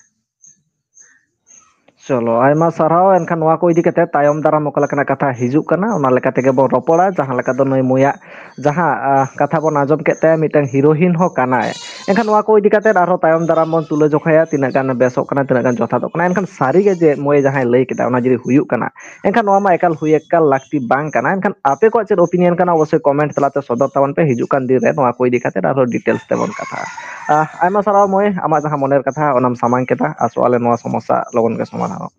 ᱪᱚᱞᱚ, ᱟᱭᱢᱟ ᱥᱟᱨᱦᱟᱣ᱾ ᱮᱱᱠᱷᱟᱱ ᱱᱚᱣᱟ ᱠᱚ ᱤᱫᱤ ᱠᱟᱛᱮ ᱛᱟᱭᱚᱢ ᱫᱟᱨᱟᱢ ᱚᱠᱟ ᱞᱮᱠᱟᱱᱟᱜ ᱠᱟᱛᱷᱟ ᱦᱤᱡᱩᱜ ᱠᱟᱱᱟ, ᱚᱱᱟ ᱞᱮᱠᱟ ᱛᱮᱜᱮ ᱵᱚᱱ ᱨᱚᱯᱚᱲᱟ᱾ ᱡᱟᱦᱟᱸ ᱞᱮᱠᱟ ᱫᱚ ᱱᱩᱭ ᱢᱚᱭᱟᱜ ᱡᱟᱦᱟᱸ, ᱟ, ᱠᱟᱛᱷᱟ ᱵᱚᱱ ᱟᱸᱡᱚᱢ ᱠᱮᱫ ᱛᱟᱭᱟ, ᱢᱤᱫᱴᱟᱝ heroine ᱦᱚᱸ ᱠᱟᱱᱟᱭ᱾ ᱮᱱᱠᱷᱟᱱ ᱱᱚᱣᱟ ᱠᱚ ᱤᱫᱤ ᱠᱟᱛᱮ ᱟᱨᱦᱚᱸ ᱛᱟᱭᱚᱢ ᱫᱟᱨᱟᱢ ᱵᱚᱱ ᱛᱩᱞᱟᱹ ᱡᱚᱠᱷᱟᱭᱟ, ᱛᱤᱱᱟᱹᱜ ᱜᱟᱱ ᱵᱮᱥᱚᱜ ᱠᱟᱱᱟ, ᱛᱤᱱᱟᱹᱜ ᱜᱟᱱ ᱡᱚᱛᱷᱟᱛᱚᱜ ᱠᱟᱱᱟ᱾ ᱮᱱᱠᱷᱟᱱ ᱥᱟᱹᱨᱤ ᱜᱮ ᱡᱮ ᱢᱚᱭ ᱡᱟᱦᱟᱸᱭ ᱞᱟᱹᱭ ᱠᱮᱫᱟ, ᱚᱱᱟ ᱡᱩᱫᱤ ᱦᱩᱭᱩᱜ ᱠᱟᱱᱟ, ᱮᱱᱠᱷᱟᱱ ᱱᱚᱣᱟ ᱢᱟ ᱮᱠᱟᱞ ᱦᱩᱭ ᱮᱠᱟᱞ ᱞᱟᱹᱠᱛᱤ ᱵᱟᱝ ᱠᱟᱱᱟ᱾ ᱮᱱᱠᱷᱟᱱ ᱟᱯᱮ ᱠᱚᱣᱟᱜ ᱪᱮᱫ opinion ᱠᱟᱱᱟ, ᱚᱵᱚᱥᱥᱳᱭ comment ᱛᱟᱞᱟᱛᱮ ᱥᱚᱫᱚᱨ ᱛᱟᱵᱚᱱ ᱯᱮ᱾ ᱦᱤᱡᱩᱜ ᱠᱟᱱ ᱫᱤᱱ ᱨᱮ ᱱᱚᱣᱟ ᱠᱚ ᱤᱫᱤ ᱠᱟᱛᱮ ᱟᱨᱦᱚᱸ details ᱛᱮᱵᱚᱱ ᱠᱟᱛᱷᱟᱜᱼᱟ᱾ ᱟ, ᱟᱭᱢᱟ ᱥᱟᱨᱦᱟᱣ ᱢᱚᱭ, ᱟᱢᱟᱜ ᱡᱟᱦᱟᱸ ᱢᱚᱱᱮᱨ ᱠᱟᱛᱷᱟ ᱚᱱᱟᱢ ᱥᱟᱢᱟᱝ ᱠᱮᱫᱟ᱾ ᱟᱥᱚᱜ ᱟᱞᱮ ᱱᱚᱣᱟ ᱥᱚᱢᱚᱥᱥᱟ ᱞᱚᱜᱚᱱ ᱜᱮ ᱥᱚᱢᱟᱫᱷᱟᱱᱚᱜ᱾